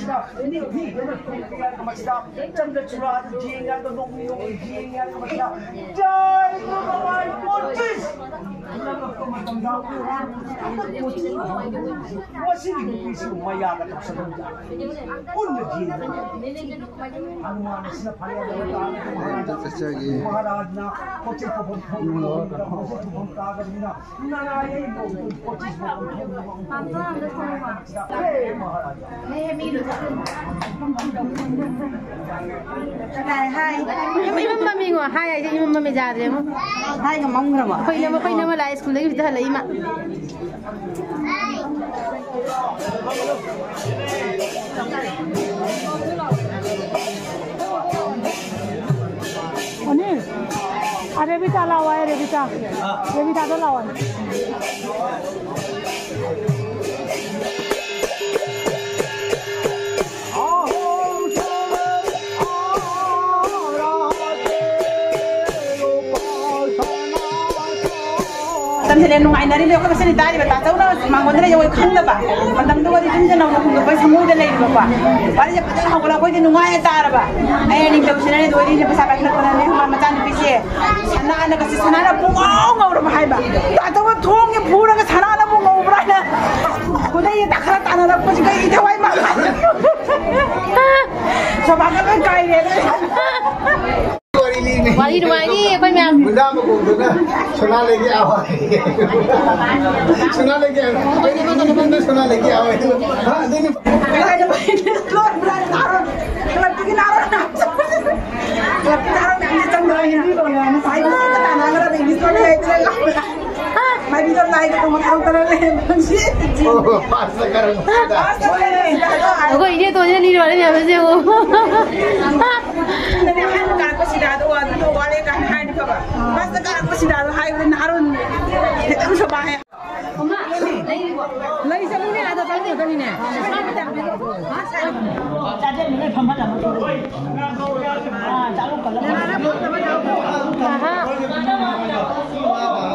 ꯃꯤꯗꯅ ꯊꯣꯡꯕ ꯌꯥꯏ ꯃꯁꯤꯗ, ꯆꯟꯗ ꯆꯨꯔꯥꯗ ꯌꯦꯡꯉꯒ ꯅꯣꯡꯃ ꯅꯣꯡꯃ ꯌꯦꯡꯉꯒ ꯃꯁꯤꯗ, ꯖꯥꯏ ꯕꯕꯥꯏ ꯃꯣꯇꯤꯁ! ꯂꯧꯔꯛꯄ ꯃꯇꯝꯗ ꯃꯁꯤꯒꯤ ꯅꯨꯄꯤꯁꯨ ꯃꯌꯥꯗ ꯀꯥꯞꯁꯤꯜꯂꯝꯗ ꯄꯨꯟꯅ ꯌꯦꯡꯉꯒ ꯍꯅꯨꯃꯥꯟ ꯑꯁꯤꯅ ꯐꯅꯦꯛ ꯑꯗꯨ ꯇꯥꯔꯒ ꯃꯍꯥꯔꯥꯖꯅ ꯃꯍꯥꯔꯥꯖꯅ ꯄꯣꯠꯆꯩ ꯄꯨꯐꯝ ꯊꯣꯛꯄ ꯃꯇꯝꯗ ꯄꯣꯠꯆꯩ ꯄꯨꯐꯝ ꯇꯥꯒꯅꯤꯅ ꯀꯗꯥꯏ ꯍꯥꯏ? ꯏꯃꯝ ꯃꯝꯃꯤꯉꯣ, ꯍꯥꯏ ꯍꯥꯏꯁꯦ ꯏꯃꯝ ꯃꯝꯃꯤ ꯌꯥꯗ꯭ꯔꯦꯉꯣ꯫ ꯍꯥꯏꯒ ꯃꯝꯈ꯭ꯔꯕꯣ? ꯑꯩꯈꯣꯏ ꯏꯅꯝꯃ, ꯑꯩꯈꯣꯏ ꯏꯅꯝꯃ ꯂꯥꯛꯑꯦ ꯁ꯭ꯀꯨꯜꯗꯒꯤ ꯍꯧꯖꯤꯛꯇ ꯍꯜꯂꯛꯏ ꯃꯥ꯫ ꯑꯅꯤꯜ, ꯑꯔꯦꯕꯤꯇꯥ ꯂꯥꯛꯑꯣ ꯍꯥꯏ, ꯑꯔꯦꯕꯤꯇꯥ꯫ ꯔꯦꯕꯤꯇꯥꯗꯣ ꯂꯥꯛꯑꯣ ꯍꯥꯏ꯫ ꯃꯇꯝꯁꯤꯗ ꯅꯨꯡꯉꯥꯏꯅꯔꯤꯕ ꯑꯩꯈꯣꯏ ꯃꯁꯦꯟ ꯇꯥꯔꯤꯕ ꯇꯥꯆꯧꯅ ꯃꯉꯣꯟꯗ ꯂꯩꯌꯣꯏ ꯈꯪꯗꯕ ꯃꯇꯝꯗꯨꯒꯗꯤ ꯌꯨꯝꯁꯤꯅ ꯅꯧꯅ ꯍꯣꯡꯗꯣꯛꯄꯩ ꯁꯃꯨꯗ ꯂꯩꯔꯤꯕꯀꯣ꯫ ꯋꯥꯔꯤꯁꯦ ꯐꯖꯅ ꯍꯧꯒꯠꯂꯛꯄ ꯑꯩꯈꯣꯏꯗꯤ ꯅꯨꯡꯉꯥꯏꯅ ꯇꯥꯔꯕ꯫ ꯑꯩ ꯑꯅꯤ ꯇꯧꯁꯤꯅꯅꯦ ꯂꯣꯏꯔꯤꯁꯦ ꯄꯩꯁꯥ ꯄꯥꯏꯈꯠꯂꯛꯄꯅꯅꯦ ꯃꯆꯥꯅꯨꯄꯤꯁꯦ ꯁꯅꯥꯅ ꯀꯁꯤ ꯁꯅꯥꯅ ꯄꯨꯡꯉꯥꯎ ꯉꯧꯔꯕ ꯍꯥꯏꯕ꯫ ꯇꯥꯆꯧꯅ ꯊꯣꯡꯒꯤ ꯐꯨꯔꯒ ꯁꯅꯥꯅ ꯑꯃꯨꯛ ꯉꯧꯕ꯭ꯔꯥ ꯍꯥꯏꯅ ꯈꯨꯗꯩ ꯇꯥꯈꯠꯂ ꯇꯥꯟꯅꯔꯛꯄꯁꯤꯗ ꯑꯩ ꯊꯋꯥꯏ ꯃꯥꯡꯈ꯭ꯔꯦ꯫ ꯁꯣꯐꯥꯒ ꯂꯣꯏ ꯀꯥꯏꯔꯦ꯫ ꯋꯥꯔꯤ ꯂꯤꯅꯦ꯫ ꯋꯥꯔꯤ ꯅꯨꯡꯉꯥꯏꯔꯤ ꯑꯩꯈꯣꯏ ꯃꯌꯥꯝ꯫ ꯃꯨꯟꯗꯥ ꯃꯀꯣꯛꯇꯨꯅ ꯁꯣꯅꯥ ꯂꯩꯒꯦ ꯑꯋꯥ꯫ ꯁꯣꯅꯥ ꯂꯩꯒꯦ ꯑꯋꯥ꯫ ꯁꯣꯅꯥ ꯂꯩꯒꯦ ꯑꯋꯥ꯫ ꯍꯥ, ꯑꯗꯨꯅꯤ꯫ ꯃꯥꯏꯕꯤꯗꯣ ꯂꯥꯏꯒ ꯇꯧꯕ ꯊꯧꯗꯅ ꯂꯩꯔꯝꯕꯁꯤ꯫ ꯑꯣ, ꯄꯥꯁꯇ ꯀꯔꯝꯕꯗ? ꯑꯩꯈꯣꯏ ꯏꯅꯦ ꯇꯣꯟꯁꯤꯅ ꯂꯤꯔꯤ ꯋꯥꯔꯤ ꯃꯌꯥꯝꯁꯦ ꯌꯦꯡꯉꯣ꯫ ꯑꯗꯨꯅꯦ ꯑꯍꯥꯟꯕ ꯀꯥꯔꯛꯄ ꯁꯤꯗꯥꯗꯣ ꯑꯗꯨꯗꯣ ꯋꯥꯠꯂꯦ ꯀꯥꯏꯅ ꯍꯥꯏꯔꯗꯤ ꯐꯕ꯫ ꯐꯥꯔꯁꯇ ꯀꯥꯔꯛꯄ ꯁꯤꯗꯥꯗꯣ ꯍꯥꯏꯕꯗ ꯅꯍꯥꯔꯣꯟ ꯈꯤꯇꯪ ꯁꯣꯕꯥ ꯍꯦ꯫ ꯂꯩ ꯆꯠꯂꯨꯅꯦ, ꯑꯥꯗ ꯆꯠꯂꯨꯒꯗꯕꯅꯤꯅꯦ꯫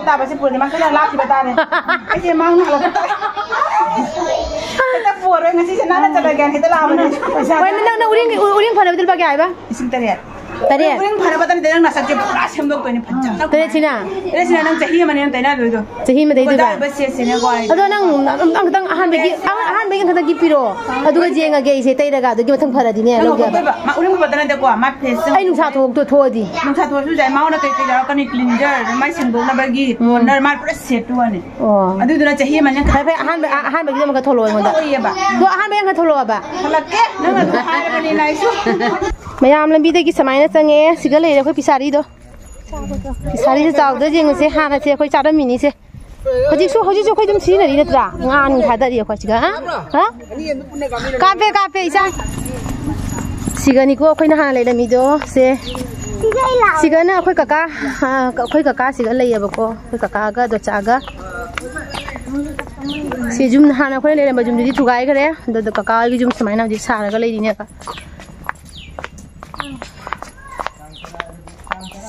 ꯇꯥꯕꯁꯤ ꯄꯨꯔꯅꯤꯃꯥ ꯈꯔ ꯂꯥꯛꯈꯤꯕ ꯇꯥꯔꯦ꯫ ꯑꯩꯁꯦ ꯃꯥꯡꯅ ꯍꯜꯂꯛꯄ ꯇꯥꯔꯦ꯫ ꯍꯦꯛꯇ ꯄꯨꯔꯣꯏ, ꯉꯁꯤꯁꯦ ꯅꯥꯟꯅ ꯆꯠꯂꯒꯦꯅ ꯍꯦꯛꯇ ꯂꯥꯛꯑꯕꯅꯦ꯫ ꯍꯣꯏ, ꯅꯪ, ꯅꯪ ꯎꯔꯤꯡ, ꯎꯔꯤꯡ ꯐꯅꯕꯗꯤ ꯂꯨꯄꯥ ꯀꯌꯥ ꯍꯥꯏꯕ? ꯂꯤꯁꯤꯡ ꯇꯔꯦꯠ꯫ ꯇꯔꯦꯠ? ꯎꯔꯤꯡ ꯐꯅꯕꯗ ꯅꯠꯇꯦ, ꯅꯪ ꯅꯁꯛꯁꯦ ꯄꯨꯔꯥ ꯁꯦꯝꯗꯣꯛꯇꯣꯏꯅꯦ ꯐꯖꯅ꯫ ꯇꯔꯦꯠꯁꯤꯅ? ꯇꯔꯦꯠꯁꯤꯅ ꯅꯪ ꯆꯍꯤ ꯑꯃꯅꯦ ꯅꯪ ꯇꯩꯅꯗꯣꯏꯗꯣ꯫ ꯆꯍꯤ ꯑꯃ ꯇꯩꯗꯣꯏꯕ? ꯑꯣꯖꯥ ꯁꯦꯠꯁꯤꯅꯦꯀꯣ ꯑꯩ꯫ ꯑꯗꯣ ꯅꯪ ꯑꯝ-, ꯑꯝ-, ꯑꯝꯇꯪ ꯑꯍꯥꯟꯕꯒꯤ, ꯑꯍꯥꯟꯕꯒꯤ ꯑꯝꯇꯪ ꯄꯤꯔꯛꯑꯣ꯫ ꯑꯗꯨꯒ ꯌꯦꯡꯉꯒꯦ ꯑꯩꯁꯦ ꯇꯩꯔꯒ, ꯑꯗꯨꯒꯤ ꯃꯊꯪ ꯐꯔꯗꯤꯅꯦ ꯅꯪ ꯂꯧꯒꯦꯕ꯫ ꯍꯧꯒꯠꯇꯣꯏꯕ꯫ ꯃꯥ ꯎꯔꯤꯡ ꯐꯕꯗ ꯅꯠꯇꯦꯀꯣ, ꯃꯥ ꯐꯦꯁ ꯑꯩ ꯅꯨꯡꯁꯥ ꯊꯣꯛꯇꯣ-, ꯊꯣꯛꯑꯗꯤ? ꯅꯨꯡꯁꯥ ꯊꯣꯛꯑꯁꯨ ꯌꯥꯏ, ꯃꯥꯉꯣꯟꯗ ꯀꯩ ꯀꯩ ꯌꯥꯎꯔꯛꯀꯅꯤ? ꯀ꯭ꯂꯤꯟꯖꯔ, ꯃꯥꯏ ꯁꯦꯡꯗꯣꯛꯅꯕꯒꯤ ꯎꯝ꯫ ꯇꯣꯅꯔ, ꯃꯥ ꯄꯨꯔꯥ ꯁꯦꯠꯇꯨ ꯋꯥꯅꯤ꯫ ꯑꯣ꯫ ꯑꯗꯨꯗꯨꯅ ꯆꯍꯤ ꯑꯃꯅꯦ꯫ ꯐꯔꯦ, ꯐꯔꯦ, ꯑꯍꯥꯟꯕ, ꯑ-, ꯑꯍꯥꯟꯕꯒꯤꯗꯣ ꯑꯃꯨꯛꯀ ꯊꯣꯛꯂꯛꯑꯣ ꯑꯩꯉꯣꯟꯗ꯫ ꯊꯣꯛꯂꯛꯑꯣꯏꯌꯦꯕ꯫ ꯑꯗꯣ ꯑꯍꯥꯟꯕꯒꯤ ꯑꯃꯨꯛꯀ ꯊꯣꯛꯂꯛꯑꯣꯕ꯫ ꯊꯣꯛꯂꯛꯀꯦ, ꯅꯪ ꯑꯗꯨ ꯍꯥꯏꯔꯕꯅꯤꯅ ꯑꯩꯁꯨ꯫ ꯃꯌꯥꯝ ꯂꯝꯕꯤꯗꯒꯤ ꯁꯨꯃꯥꯏꯅ ꯆꯪꯉꯦ꯫ ꯁꯤꯒ ꯂꯩꯔꯦ ꯑꯩꯈꯣꯏ ꯄꯤꯁꯥꯔꯤꯗꯣ꯫ ꯄꯤꯁꯥꯔꯤꯁꯦ ꯆꯥꯎꯗ ꯌꯦꯡꯉꯨꯁꯦ꯫ ꯍꯥꯟꯅꯁꯦ ꯑꯩꯈꯣꯏ ꯆꯥꯔꯝꯃꯤꯅꯤꯁꯦ꯫ ꯍꯧꯖꯤꯛꯁꯨ, ꯍꯧꯖꯤꯛꯁꯨ ꯑꯩꯈꯣꯏ ꯑꯗꯨꯝ ꯁꯤꯖꯤꯟꯅꯔꯤ ꯅꯠꯇ꯭ꯔꯥ? ꯉꯥ ꯅꯨꯡ ꯊꯥꯗꯔꯤ ꯑꯩꯈꯣꯏ ꯁꯤꯒ꯫ ꯍꯥ? ꯍꯥ? ꯀꯥꯞꯄꯦ, ꯀꯥꯞꯄꯦ, ꯏꯆꯥ꯫ ꯁꯤꯒꯅꯤꯀꯣ ꯑꯩꯈꯣꯏꯅ ꯍꯥꯟꯅ ꯂꯩꯔꯝꯃꯤꯗꯣ꯫ ꯁꯦ꯫ ꯁꯤꯒꯅ ꯑꯩꯈꯣꯏ ꯀꯀꯥ, ꯑ, ꯑꯩꯈꯣꯏ ꯀꯀꯥ ꯁꯤꯒ ꯂꯩꯌꯦꯕꯀꯣ꯫ ꯑꯩꯈꯣꯏ ꯀꯀꯥꯒ ꯗꯣꯆꯥꯒ꯫ ꯁꯤ ꯌꯨꯝ ꯍꯥꯟꯅ ꯑꯩꯈꯣꯏꯅ ꯂꯩꯔꯝꯕ ꯌꯨꯝꯗꯨꯗꯤ ꯊꯨꯒꯥꯏꯈ꯭ꯔꯦ꯫ ꯑꯗꯨꯗ ꯀꯀꯥꯒꯤ ꯌꯨꯝ ꯁꯨꯃꯥꯏꯅ ꯍꯧꯖꯤꯛ ꯁꯥꯔꯒ ꯂꯩꯔꯤꯅꯦꯕ꯫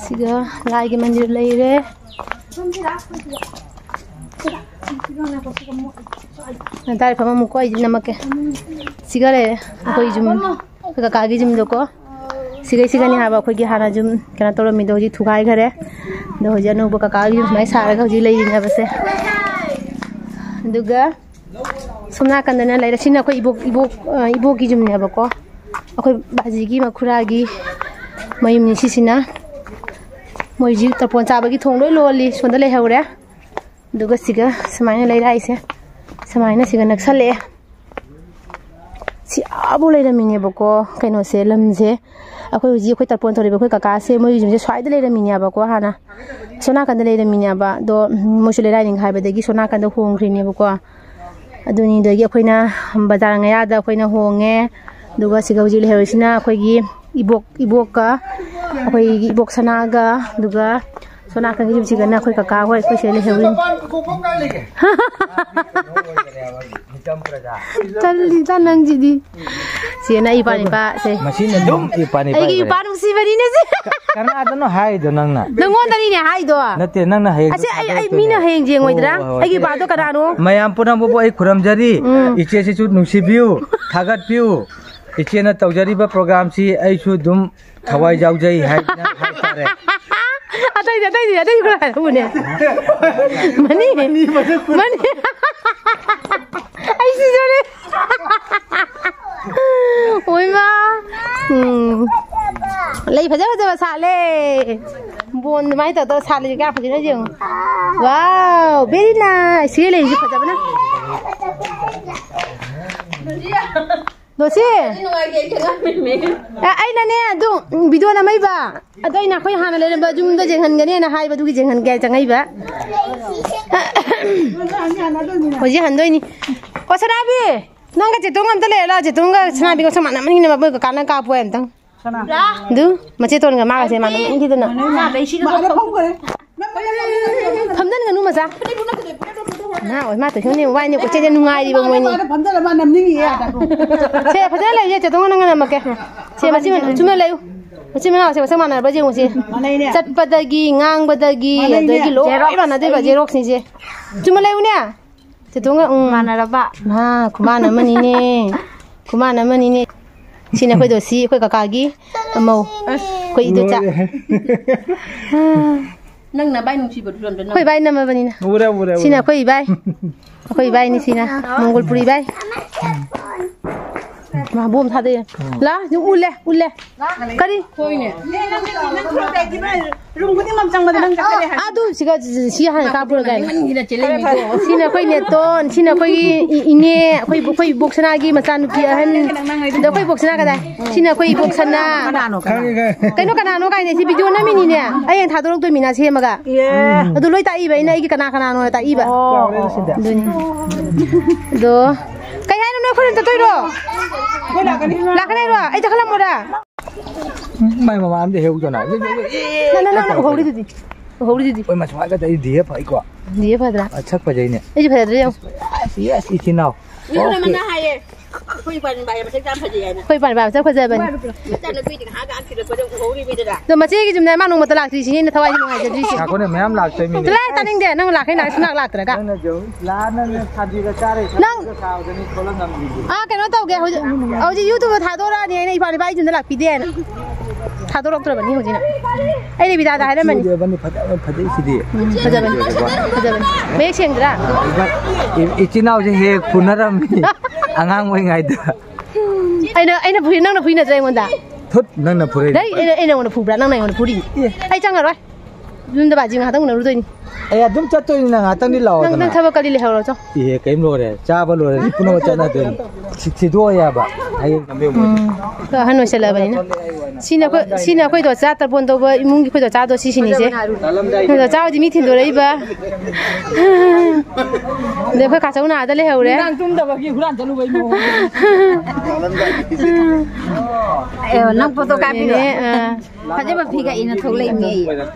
ꯁꯤꯒ ꯂꯥꯏꯒꯤ ꯃꯟꯗꯤꯔ ꯂꯩꯔꯦ꯫ ꯗꯥꯏꯔꯦꯛ ꯐꯝꯃꯝꯃꯨꯀꯣ, ꯑꯩꯗꯤ ꯅꯝꯃꯛꯀꯦ꯫ ꯁꯤꯒ ꯂꯩꯔꯦ ꯑꯩꯈꯣꯏ ꯌꯨꯝ, ꯑꯩꯈꯣꯏ ꯀꯀꯥꯒꯤ ꯌꯨꯝꯗꯣꯀꯣ꯫ ꯁꯤꯒꯩ ꯁꯤꯒꯅꯤ ꯍꯥꯏꯕ ꯑꯩꯈꯣꯏꯒꯤ ꯍꯥꯟꯅ ꯌꯨꯝ ꯀꯩꯅꯣ ꯇꯧꯔꯝꯃꯤꯗꯣ ꯍꯧꯖꯤꯛ ꯊꯨꯒꯥꯏꯈꯔꯦ꯫ ꯑꯗꯣ ꯍꯧꯖꯤꯛ ꯑꯅꯧꯕ ꯀꯀꯥꯒꯤ ꯌꯨꯝ ꯁꯨꯃꯥꯏꯅ ꯁꯥꯔꯒ ꯍꯧꯖꯤꯛ ꯂꯩꯔꯤꯅꯦꯕꯁꯦ꯫ ꯑꯗꯨꯒ ꯁꯣꯝ ꯅꯥꯀꯟꯗꯅ ꯂꯩꯔꯦ꯫ ꯁꯤꯅ ꯑꯩꯈꯣꯏ ꯏꯕꯣꯛ, ꯏꯕꯣꯛ, ꯑ, ꯏꯕꯣꯛꯀꯤ ꯌꯨꯝꯅꯦꯕꯀꯣ꯫ ꯑꯩꯈꯣꯏ ꯕꯥꯖꯤꯒꯤ ꯃꯈꯨꯔꯥꯒꯤ ꯃꯌꯨꯝꯅꯤ ꯁꯤꯁꯤꯅ꯫ ꯃꯣꯏ ꯍꯧꯖꯤꯛ ꯇꯔꯄꯣꯟ ꯆꯥꯕꯒꯤ ꯊꯣꯡ ꯂꯣꯏ ꯂꯣꯜꯂꯤ꯫ ꯁꯣꯝꯗ ꯂꯩꯍꯧꯔꯦ꯫ ꯑꯗꯨꯒ ꯁꯤꯒ ꯁꯨꯃꯥꯏꯅ ꯂꯩꯔꯥꯏꯁꯦ ꯁꯨꯃꯥꯏꯅ ꯁꯤꯒ ꯅꯛꯁꯜꯂꯛꯑꯦ꯫ ꯁꯤ ꯑꯥꯕꯨꯛ ꯂꯩꯔꯝꯃꯤꯅꯦꯕꯀꯣ꯫ ꯀꯩꯅꯣꯁꯦ, ꯂꯝꯁꯦ ꯑꯩꯈꯣꯏ ꯍꯧꯖꯤꯛ ꯑꯩꯈꯣꯏ ꯇꯔꯄꯣꯟ ꯇꯧꯔꯤꯕ ꯑꯩꯈꯣꯏ ꯀꯀꯥꯁꯦ ꯃꯣꯏ ꯌꯨꯝꯁꯦ ꯁ꯭ꯋꯥꯏꯗ ꯂꯩꯔꯝꯃꯤꯅꯦꯕꯀꯣ ꯍꯥꯟꯅ꯫ ꯁꯣꯝ ꯅꯥꯀꯟꯗ ꯂꯩꯔꯝꯃꯤꯅꯦꯕ꯫ ꯑꯗꯣ, ꯎꯝ, ꯃꯣꯏꯁꯨ ꯂꯩꯔꯥꯏ ꯅꯤꯡꯈꯥꯏꯕꯗꯒꯤ ꯁꯣꯝ ꯅꯥꯀꯟꯗ ꯍꯣꯡꯈ꯭ꯔꯤꯅꯦꯕꯀꯣ꯫ ꯑꯗꯨꯅꯤꯗꯒꯤ ꯑꯩꯈꯣꯏꯅ ꯕꯖꯥꯔ ꯃꯌꯥꯗ ꯑꯩꯈꯣꯏꯅ ꯍꯣꯡꯉꯦ꯫ ꯑꯗꯨꯒ ꯁꯤꯒ ꯍꯧꯖꯤꯛ ꯂꯩꯍꯧꯔꯤꯁꯤꯅ ꯑꯩꯈꯣꯏꯒꯤ ꯏꯕꯣꯛ, ꯏꯕꯣꯛꯀ ꯑꯩꯈꯣꯏꯒꯤ ꯏꯕꯣꯛ ꯁꯅꯥꯒ, ꯑꯗꯨꯒ ꯁꯣꯝ ꯅꯥꯀꯟꯒꯤ ꯌꯨꯝꯁꯤꯒꯅ ꯑꯩꯈꯣꯏ ꯀꯀꯥ ꯍꯣꯏ, ꯑꯩꯈꯣꯏ ꯁꯤꯗ ꯂꯩꯍꯧꯔꯤꯅꯤ꯫ ꯇꯜꯂꯤꯗ ꯅꯪꯁꯤꯗꯤ꯫ ꯁꯦ, ꯅꯪ ꯏꯄꯥ ꯅꯤꯄꯥ, ꯁꯦ꯫ ꯃꯁꯤꯅ ꯑꯗꯨꯝ ꯏꯄꯥ ꯅꯤꯄꯥ ꯑꯩꯒꯤ ꯏꯄꯥ ꯅꯨꯡꯁꯤꯕꯅꯤꯅꯦ, ꯁꯦ꯫ ꯀꯅꯥꯗꯅꯣ ꯍꯥꯏꯗꯣ ꯅꯪꯅ? ꯅꯪꯉꯣꯟꯗꯅꯤꯅꯦ ꯍꯥꯏꯗꯣ꯫ ꯅꯠꯇꯦ, ꯅꯪꯅ ꯍꯌꯦꯡ ꯑꯁꯤ ꯑꯩ, ꯑꯩ ꯊꯥꯗꯣꯔꯛꯇꯣꯏꯅꯦ꯫ ꯃꯤꯅ ꯍꯌꯦꯡ ꯌꯦꯡꯉꯣꯏꯗ꯭ꯔꯥ? ꯑꯣ, ꯍꯣꯏ, ꯍꯣꯏ꯫ ꯑꯩꯒꯤ ꯏꯄꯥꯗꯣ ꯀꯅꯥꯅꯣ? ꯃꯌꯥꯝ ꯄꯨꯝꯅꯃꯛꯄꯨ ꯑꯩ ꯈꯨꯔꯨꯝꯖꯔꯤ꯫ ꯎꯝ꯫ ꯏꯆꯦꯁꯤꯁꯨ ꯅꯨꯡꯁꯤꯕꯤꯌꯨ, ꯊꯥꯒꯠꯄꯤꯌꯨ꯫ ꯏꯆꯦꯅ ꯇꯧꯖꯔꯤꯕ ꯄ꯭ꯔꯣꯒ꯭ꯔꯥꯝꯁꯤ ꯑꯩꯁꯨ ꯑꯗꯨꯝ ꯊꯋꯥꯏ ꯌꯥꯎꯖꯩ ꯍꯥꯏꯅ ꯍꯥꯏꯇꯥꯔꯦ꯫ ꯑꯇꯩꯗꯤ, ꯑꯇꯩꯗꯤ, ꯑꯇꯩꯗꯤ ꯈꯔ ꯍꯥꯏꯔꯛꯎꯅꯦ꯫ ꯃꯅꯤ, ꯃꯅꯤ꯫ ꯑꯩ ꯁꯤꯗꯣꯔꯦ꯫ ꯑꯣꯏꯃꯥ꯫ ꯎꯝ꯫ ꯂꯩ ꯐꯖ ꯐꯖꯕ ꯁꯥꯠꯂꯦ꯫ ꯕꯣꯟ ꯑꯗꯨꯃꯥꯏꯅ ꯇꯧꯗꯧ ꯁꯥꯠꯂꯤꯁꯦ ꯀꯌꯥ ꯐꯖꯅ ꯌꯦꯡꯉꯨ꯫ Wow, very nice꯫ ꯁꯤꯒꯤ ꯂꯩꯁꯤ ꯐꯖꯕꯅ꯫ ꯗꯣꯁꯤ꯫ ꯑ, ꯑꯩꯅꯅꯦ ꯑꯗꯨ, ꯎꯝ, ꯚꯤꯗꯤꯑꯣ ꯅꯝꯃꯛꯏꯕ꯫ ꯑꯗꯣ ꯑꯩꯅ ꯑꯩꯈꯣꯏ ꯍꯥꯟꯅ ꯂꯩꯔꯝꯕ ꯌꯨꯝꯗ ꯌꯦꯡꯍꯟꯒꯅꯦꯅ ꯍꯥꯏꯕꯗꯨꯒꯤ ꯌꯦꯡꯍꯟꯒꯦ ꯆꯪꯉꯛꯏꯕ꯫ ꯍꯧꯖꯤꯛ ꯍꯟꯗꯣꯏꯅꯤ꯫ ꯑꯣ, ꯁꯅꯥꯕꯤ, ꯅꯪꯒ ꯆꯦꯇꯣꯡ ꯑꯝꯇ ꯂꯩꯔ ꯂꯥꯛꯑꯣ꯫ ꯆꯦꯇꯣꯡꯒ ꯁꯅꯥꯕꯤꯒ ꯁꯨꯝ ꯃꯥꯟꯅꯕꯅꯤꯅ ꯃꯣꯏ ꯀꯀꯥꯅ ꯀꯥꯞꯄꯨ ꯍꯥꯏ ꯑꯝꯇꯪ꯫ ꯀꯅꯥ? ꯑꯗꯨ ꯃꯆꯦꯇꯣꯟꯒ ꯃꯥꯒꯁꯦ ꯃꯥꯟꯅꯕ ꯏꯟꯈꯤꯗꯅ꯫ ꯃꯥ ꯂꯩꯁꯤꯗ ꯃꯥꯗ ꯐꯝꯈ꯭ꯔꯦ꯫ ꯐꯝꯖꯟꯒꯅꯨ ꯃꯆꯥ꯫ ꯃꯥ ꯑꯣꯏ ꯃꯥ ꯇꯧꯁꯣꯟꯅꯦ ꯋꯥꯏꯅꯦ ꯀꯣꯏꯆꯦꯟꯁꯦ ꯅꯨꯡꯉꯥꯏꯔꯤꯕ ꯃꯣꯏꯅꯤ꯫ ꯃꯥꯗ ꯐꯝꯖꯜꯂ ꯃꯥ ꯅꯝꯅꯤꯡꯉꯤꯌꯦ ꯑꯥꯗ꯫ ꯁꯦ ꯐꯖꯅ ꯂꯩꯌꯨꯁꯦ ꯆꯦꯇꯣꯡꯒ ꯅꯪꯒ ꯅꯝꯃꯛꯀꯦ꯫ ꯁꯦ ꯃꯆꯤꯟ ꯃꯅꯥꯎ ꯆꯨꯝꯅ ꯂꯩꯌꯨ꯫ ꯃꯆꯤꯟ ꯃꯅꯥꯎꯁꯦ ꯃꯁꯛ ꯃꯥꯟꯅꯔꯕ ꯌꯦꯡꯉꯨꯁꯦ꯫ ꯃꯥꯟꯅꯩꯅꯦ꯫ ꯆꯠꯄꯗꯒꯤ ꯉꯥꯡꯕꯗꯒꯤ ꯃꯥꯟꯅꯩꯅꯦ꯫ ꯑꯗꯒꯤ ꯂꯣꯏ ꯖꯦꯔꯣꯛꯁ꯫ ꯃꯥꯟꯅꯗꯣꯏꯕ ꯖꯦꯔꯣꯛꯁꯅꯤꯁꯦ꯫ ꯆꯨꯝꯅ ꯂꯩꯌꯨꯅꯦ꯫ ꯆꯦꯇꯣꯡꯒ ꯎꯝ꯫ ꯃꯥꯟꯅꯔꯕ꯫ ꯃꯥ ꯈꯨꯃꯥꯟ ꯑꯃꯅꯤꯅꯦ꯫ ꯈꯨꯃꯥꯟ ꯑꯃꯅꯤꯅꯦ꯫ ꯁꯤꯅ ꯑꯩꯈꯣꯏ ꯗꯣꯁꯤ ꯑꯩꯈꯣꯏ ꯀꯀꯥꯒꯤ ꯃꯧ꯫ ꯑꯁ꯫ ꯑꯩꯈꯣꯏ ꯏꯗꯣꯆꯥ꯫ ꯂꯣꯏꯔꯦꯍꯦ꯫ ꯅꯪ ꯅꯕꯥꯏ ꯅꯨꯡꯁꯤꯕꯗꯨꯁꯨ ꯑꯝꯇ ꯅꯝꯃꯨ꯫ ꯑꯩꯈꯣꯏ ꯏꯕꯥꯏ ꯅꯝꯃꯕꯅꯤꯅ꯫ ꯎꯔꯦ, ꯎꯔꯦ, ꯎꯔꯦ꯫ ꯁꯤꯅ ꯑꯩꯈꯣꯏ ꯏꯕꯥꯏ꯫ ꯑꯩꯈꯣꯏ ꯏꯕꯥꯏꯅꯤ ꯁꯤꯅ꯫ ꯃꯪꯒꯣꯜꯄꯨꯔꯤ ꯏꯕꯥꯏ꯫ ꯃꯥ ꯕꯣꯝ ꯊꯥꯗꯩ꯫ ꯎꯝ꯫ ꯂꯥ, ꯎꯜꯂꯦ, ꯎꯜꯂꯦ꯫ ꯀꯔꯤ? ꯍꯣꯏꯅꯦ꯫ ꯔꯨꯝ ꯈꯨꯗꯤꯡꯃꯛ ꯆꯪꯕꯗ ꯅꯪ ꯆꯠꯀꯅꯤ ꯍꯥꯏ꯫ ꯑꯗꯨ ꯁꯤꯒ ꯁꯤ ꯍꯥꯟꯅ ꯀꯥꯞꯄꯨꯔꯒ ꯍꯥꯏ꯫ ꯁꯤꯅ ꯑꯩꯈꯣꯏ ꯅꯦꯇꯣꯟ, ꯁꯤꯅ ꯑꯩꯈꯣꯏꯒꯤ ꯏ-, ꯏꯅꯦ, ꯑꯩꯈꯣꯏ, ꯑꯩꯈꯣꯏ ꯏꯕꯣꯛ ꯁꯅꯥꯒꯤ ꯃꯆꯥꯅꯨꯄꯤ ꯑꯍꯟ꯫ ꯑꯗꯣ ꯑꯩꯈꯣꯏ ꯏꯕꯣꯛ ꯁꯅꯥ ꯀꯗꯥꯏ? ꯁꯤꯅ ꯑꯩꯈꯣꯏ ꯏꯕꯣꯛ ꯁꯅꯥ꯫ ꯀꯅꯥꯅꯣ, ꯀꯅꯥꯅꯣ? ꯈꯪꯉꯦ, ꯈꯪꯉꯦ꯫ ꯀꯩꯅꯣ ꯀꯅꯥꯅꯣ ꯀꯥꯏꯅ ꯁꯤ ꯚꯤꯗꯤꯑꯣ ꯅꯝꯃꯤꯅꯤꯅꯦ꯫ ꯍꯌꯦꯡ ꯊꯥꯗꯣꯔꯛꯇꯣꯏꯃꯤꯅ ꯁꯦꯝꯃꯒ꯫ ꯑꯦ꯫ ꯑꯗꯨ ꯂꯣꯏ ꯇꯥꯛꯏꯕ ꯑꯩꯅ ꯑꯩꯒꯤ ꯀꯅꯥ ꯀꯅꯥꯅꯣ ꯇꯥꯛꯏꯕ꯫ ꯑꯣ, ꯑꯣ, ꯑꯣ꯫ ꯑꯗꯨꯅꯤ꯫ ꯑꯗꯣ ꯀꯩ ꯍꯥꯏꯅꯣ ꯅꯣꯏ ꯈꯨꯔꯨꯝ ꯆꯠꯇꯣꯏꯔꯣ? ꯑꯩꯈꯣꯏ ꯂꯥꯛꯀꯅꯤ꯫ ꯂꯥꯛꯀꯅꯤ ꯍꯥꯏꯔꯣ? ꯑꯩ ꯆꯠꯈꯠꯂꯝꯃꯣꯔꯥ? ꯃꯥꯏ ꯃꯃꯥꯟꯗ ꯍꯦꯛꯎꯗꯅ꯫ ꯅꯪ, ꯅꯪ, ꯅꯪ ꯎꯍꯧꯔꯤꯗꯨꯗꯤ꯫ ꯎꯍꯧꯔꯤꯗꯨꯗꯤ꯫ ꯍꯣꯏ, ꯃꯁꯨ ꯍꯥꯏꯒꯗ꯭ꯔꯥ? ꯑꯩ ꯗꯤꯍꯦ ꯐꯩꯀꯣ꯫ ꯗꯤꯍꯦ ꯐꯗ꯭ꯔꯥ? ꯑ, ꯁꯛ ꯐꯖꯩꯅꯦ꯫ ꯑꯩꯁꯨ ꯐꯖꯗ꯭ꯔꯦ ꯌꯦꯡꯉꯨ꯫ Yes, yes, ꯏꯆꯤꯟ ꯏꯅꯥꯎ꯫ ꯃꯤꯅ ꯃꯅꯥ ꯍꯥꯏꯌꯦ꯫ ꯑꯩꯈꯣꯏ ꯏꯄꯥ ꯅꯨꯄꯥ ꯌꯥꯝ ꯃꯁꯛ ꯌꯥꯝ ꯐꯖꯩ ꯍꯥꯏꯅ꯫ ꯑꯩꯈꯣꯏ ꯏꯄꯥ ꯅꯨꯄꯥ ꯌꯥꯝ ꯃꯁꯛ ꯐꯖꯕꯅꯤ꯫ ꯃꯆꯥꯅꯨꯄꯤꯗꯤ ꯉꯥꯏꯍꯥꯛ ꯉꯥꯏꯍꯥꯛ ꯊꯤꯜꯂꯛꯄꯗ ꯎꯍꯧꯔꯤꯃꯤꯗꯅ꯫ ꯑꯗꯣ ꯃꯆꯦꯒꯤ ꯌꯨꯝꯗ ꯃꯥ ꯅꯣꯡꯃꯇ ꯂꯥꯛꯇ꯭ꯔꯤꯁꯤꯅꯦ ꯑꯩꯅ ꯊꯋꯥꯏꯁꯦ ꯅꯨꯡꯉꯥꯏꯖꯗ꯭ꯔꯤꯁꯦ꯫ ꯉꯥꯏꯈꯣꯅꯦ, ꯃꯌꯥꯝ ꯂꯥꯛꯇꯣꯏꯃꯤꯅꯦ꯫ ꯆꯠꯂꯣꯍꯦ, ꯇꯥꯅꯤꯡꯗꯦ꯫ ꯅꯪ ꯂꯥꯛꯈꯩ ꯂꯥꯛ ꯁꯨꯡꯂꯥꯛ ꯂꯥꯛꯇ꯭ꯔꯒ꯫ ꯅꯪꯅ ꯖꯧ-, ꯂꯥꯛꯑ ꯅꯪꯅ ꯁꯥꯟꯇꯤꯗ ꯆꯥꯔ ꯅꯪ ꯏꯁꯥꯗ ꯁꯥꯕꯗꯅꯤ ꯊꯣꯛꯂꯛ ꯉꯝꯗ꯭ꯔꯤꯁꯦ꯫ ꯑꯥ, ꯀꯩꯅꯣ ꯇꯧꯒꯦ꯫ ꯍꯧꯖꯤꯛ, ꯍꯧꯖꯤꯛ YouTube ꯊꯥꯗꯣꯔꯛꯑꯅꯤ ꯑꯩꯅ ꯏꯄꯥ ꯅꯨꯄꯥ ꯌꯨꯝꯗ ꯂꯥꯛꯄꯤꯗꯦꯅ꯫ ꯊꯥꯗꯣꯔꯛꯇ꯭ꯔꯕꯅꯤ ꯍꯧꯖꯤꯛꯅ꯫ ꯑꯩ ꯔꯦꯕꯤꯗꯥꯗ ꯍꯥꯏꯔꯝꯕꯅꯤ꯫ ꯁꯤꯗꯤ ꯑꯕꯅꯤ ꯐꯖ-, ꯐꯖꯩ ꯁꯤꯗꯤ꯫ ꯎꯝ, ꯐꯖꯕꯅꯤ꯫ ꯐꯖꯕꯅꯤ꯫ ꯃꯌꯦꯛ ꯁꯦꯡꯗ꯭ꯔꯥ? ꯏ-, ꯏꯆꯤꯟ ꯏꯅꯥꯎꯁꯦ ꯍꯦꯛ ꯐꯨꯅꯔꯝꯃꯤ꯫ ꯑꯉꯥꯡ ꯑꯣꯏꯔꯤꯉꯩꯗ꯫ ꯑꯩꯅ, ꯑꯩꯅ ꯐꯨꯏ, ꯅꯪꯅ ꯐꯨꯏ ꯅꯠꯇ꯭ꯔꯥ ꯑꯩꯉꯣꯟꯗ? ꯊꯨꯠ, ꯅꯪꯅ ꯐꯨꯔꯛꯏ꯫ ꯗꯩ, ꯑꯩꯅ, ꯑꯩꯅ ꯅꯉꯣꯟꯗ ꯐꯨꯕ꯭ꯔꯥ? ꯅꯪꯅ ꯑꯩꯉꯣꯟꯗ ꯐꯨꯔꯤ? ꯑꯦ꯫ ꯑꯩ ꯆꯪꯉꯔꯣꯏ꯫ ꯌꯨꯝꯗ ꯕꯥꯖꯤ ꯉꯥꯏꯍꯥꯛꯇꯪ ꯎꯅꯔꯨꯗꯣꯏꯅꯤ꯫ ꯑꯦ, ꯑꯗꯨꯝ ꯆꯠꯇꯣꯏꯅꯤ ꯅꯪ ꯉꯥꯏꯍꯥꯛꯇꯪꯗꯤ ꯂꯥꯛꯑꯣ ꯅꯪ, ꯅꯪ ꯅꯪ꯫ ꯊꯕꯛ ꯀꯜꯂꯤ ꯂꯩꯍꯧꯔꯣ, ꯆꯣ꯫ ꯑꯦ, ꯀꯩꯝ ꯂꯣꯏꯔꯦ꯫ ꯆꯥꯕ ꯂꯣꯏꯔꯗꯤ ꯄꯨꯝꯅꯃꯛ ꯆꯠꯅꯗꯣꯏꯅꯤ꯫ ꯁꯤ-, ꯊꯤꯗꯣꯛꯑꯣ ꯌꯥꯕ꯫ ꯍꯌꯦꯡ ꯎꯝ꯫ ꯑꯍꯟ ꯑꯣꯏꯁꯜꯂꯛꯑꯕꯅꯤꯅ꯫ ꯁꯤꯅ ꯑꯩꯈꯣꯏ, ꯁꯤꯅ ꯑꯩꯈꯣꯏꯗꯣ ꯆꯥ ꯇꯔꯄꯣꯟ ꯇꯧꯕ ꯏꯃꯨꯡꯒꯤ ꯑꯩꯈꯣꯏꯗꯣ ꯆꯥꯗꯣ ꯁꯤꯁꯤꯅꯤꯁꯦ꯫ ꯑꯩꯈꯣꯏꯗꯣ ꯆꯥ ꯍꯣꯏꯗꯤ ꯃꯤ ꯊꯤꯟꯗꯣꯔꯛꯏꯕ꯫ ꯑꯗꯩ ꯑꯩꯈꯣꯏ ꯀꯥꯆꯧꯅ ꯑꯥꯗ ꯂꯩꯍꯧꯔꯦ꯫ ꯅꯨꯡꯗꯥꯡ ꯇꯨꯝꯗꯕꯒꯤ ꯍꯨꯔꯥꯟ ꯆꯠꯂꯨꯕꯩ ꯃꯑꯣꯡ꯫ ꯑꯦ, ꯅꯪ ꯐꯣꯇꯣ ꯀꯥꯞꯄꯤꯔꯣ? ꯅꯦꯅꯦ, ꯑꯥ꯫ ꯐꯖꯕ ꯐꯤꯒ ꯏꯅ ꯊꯣꯛꯂꯛꯏꯅꯦ ꯑꯩ꯫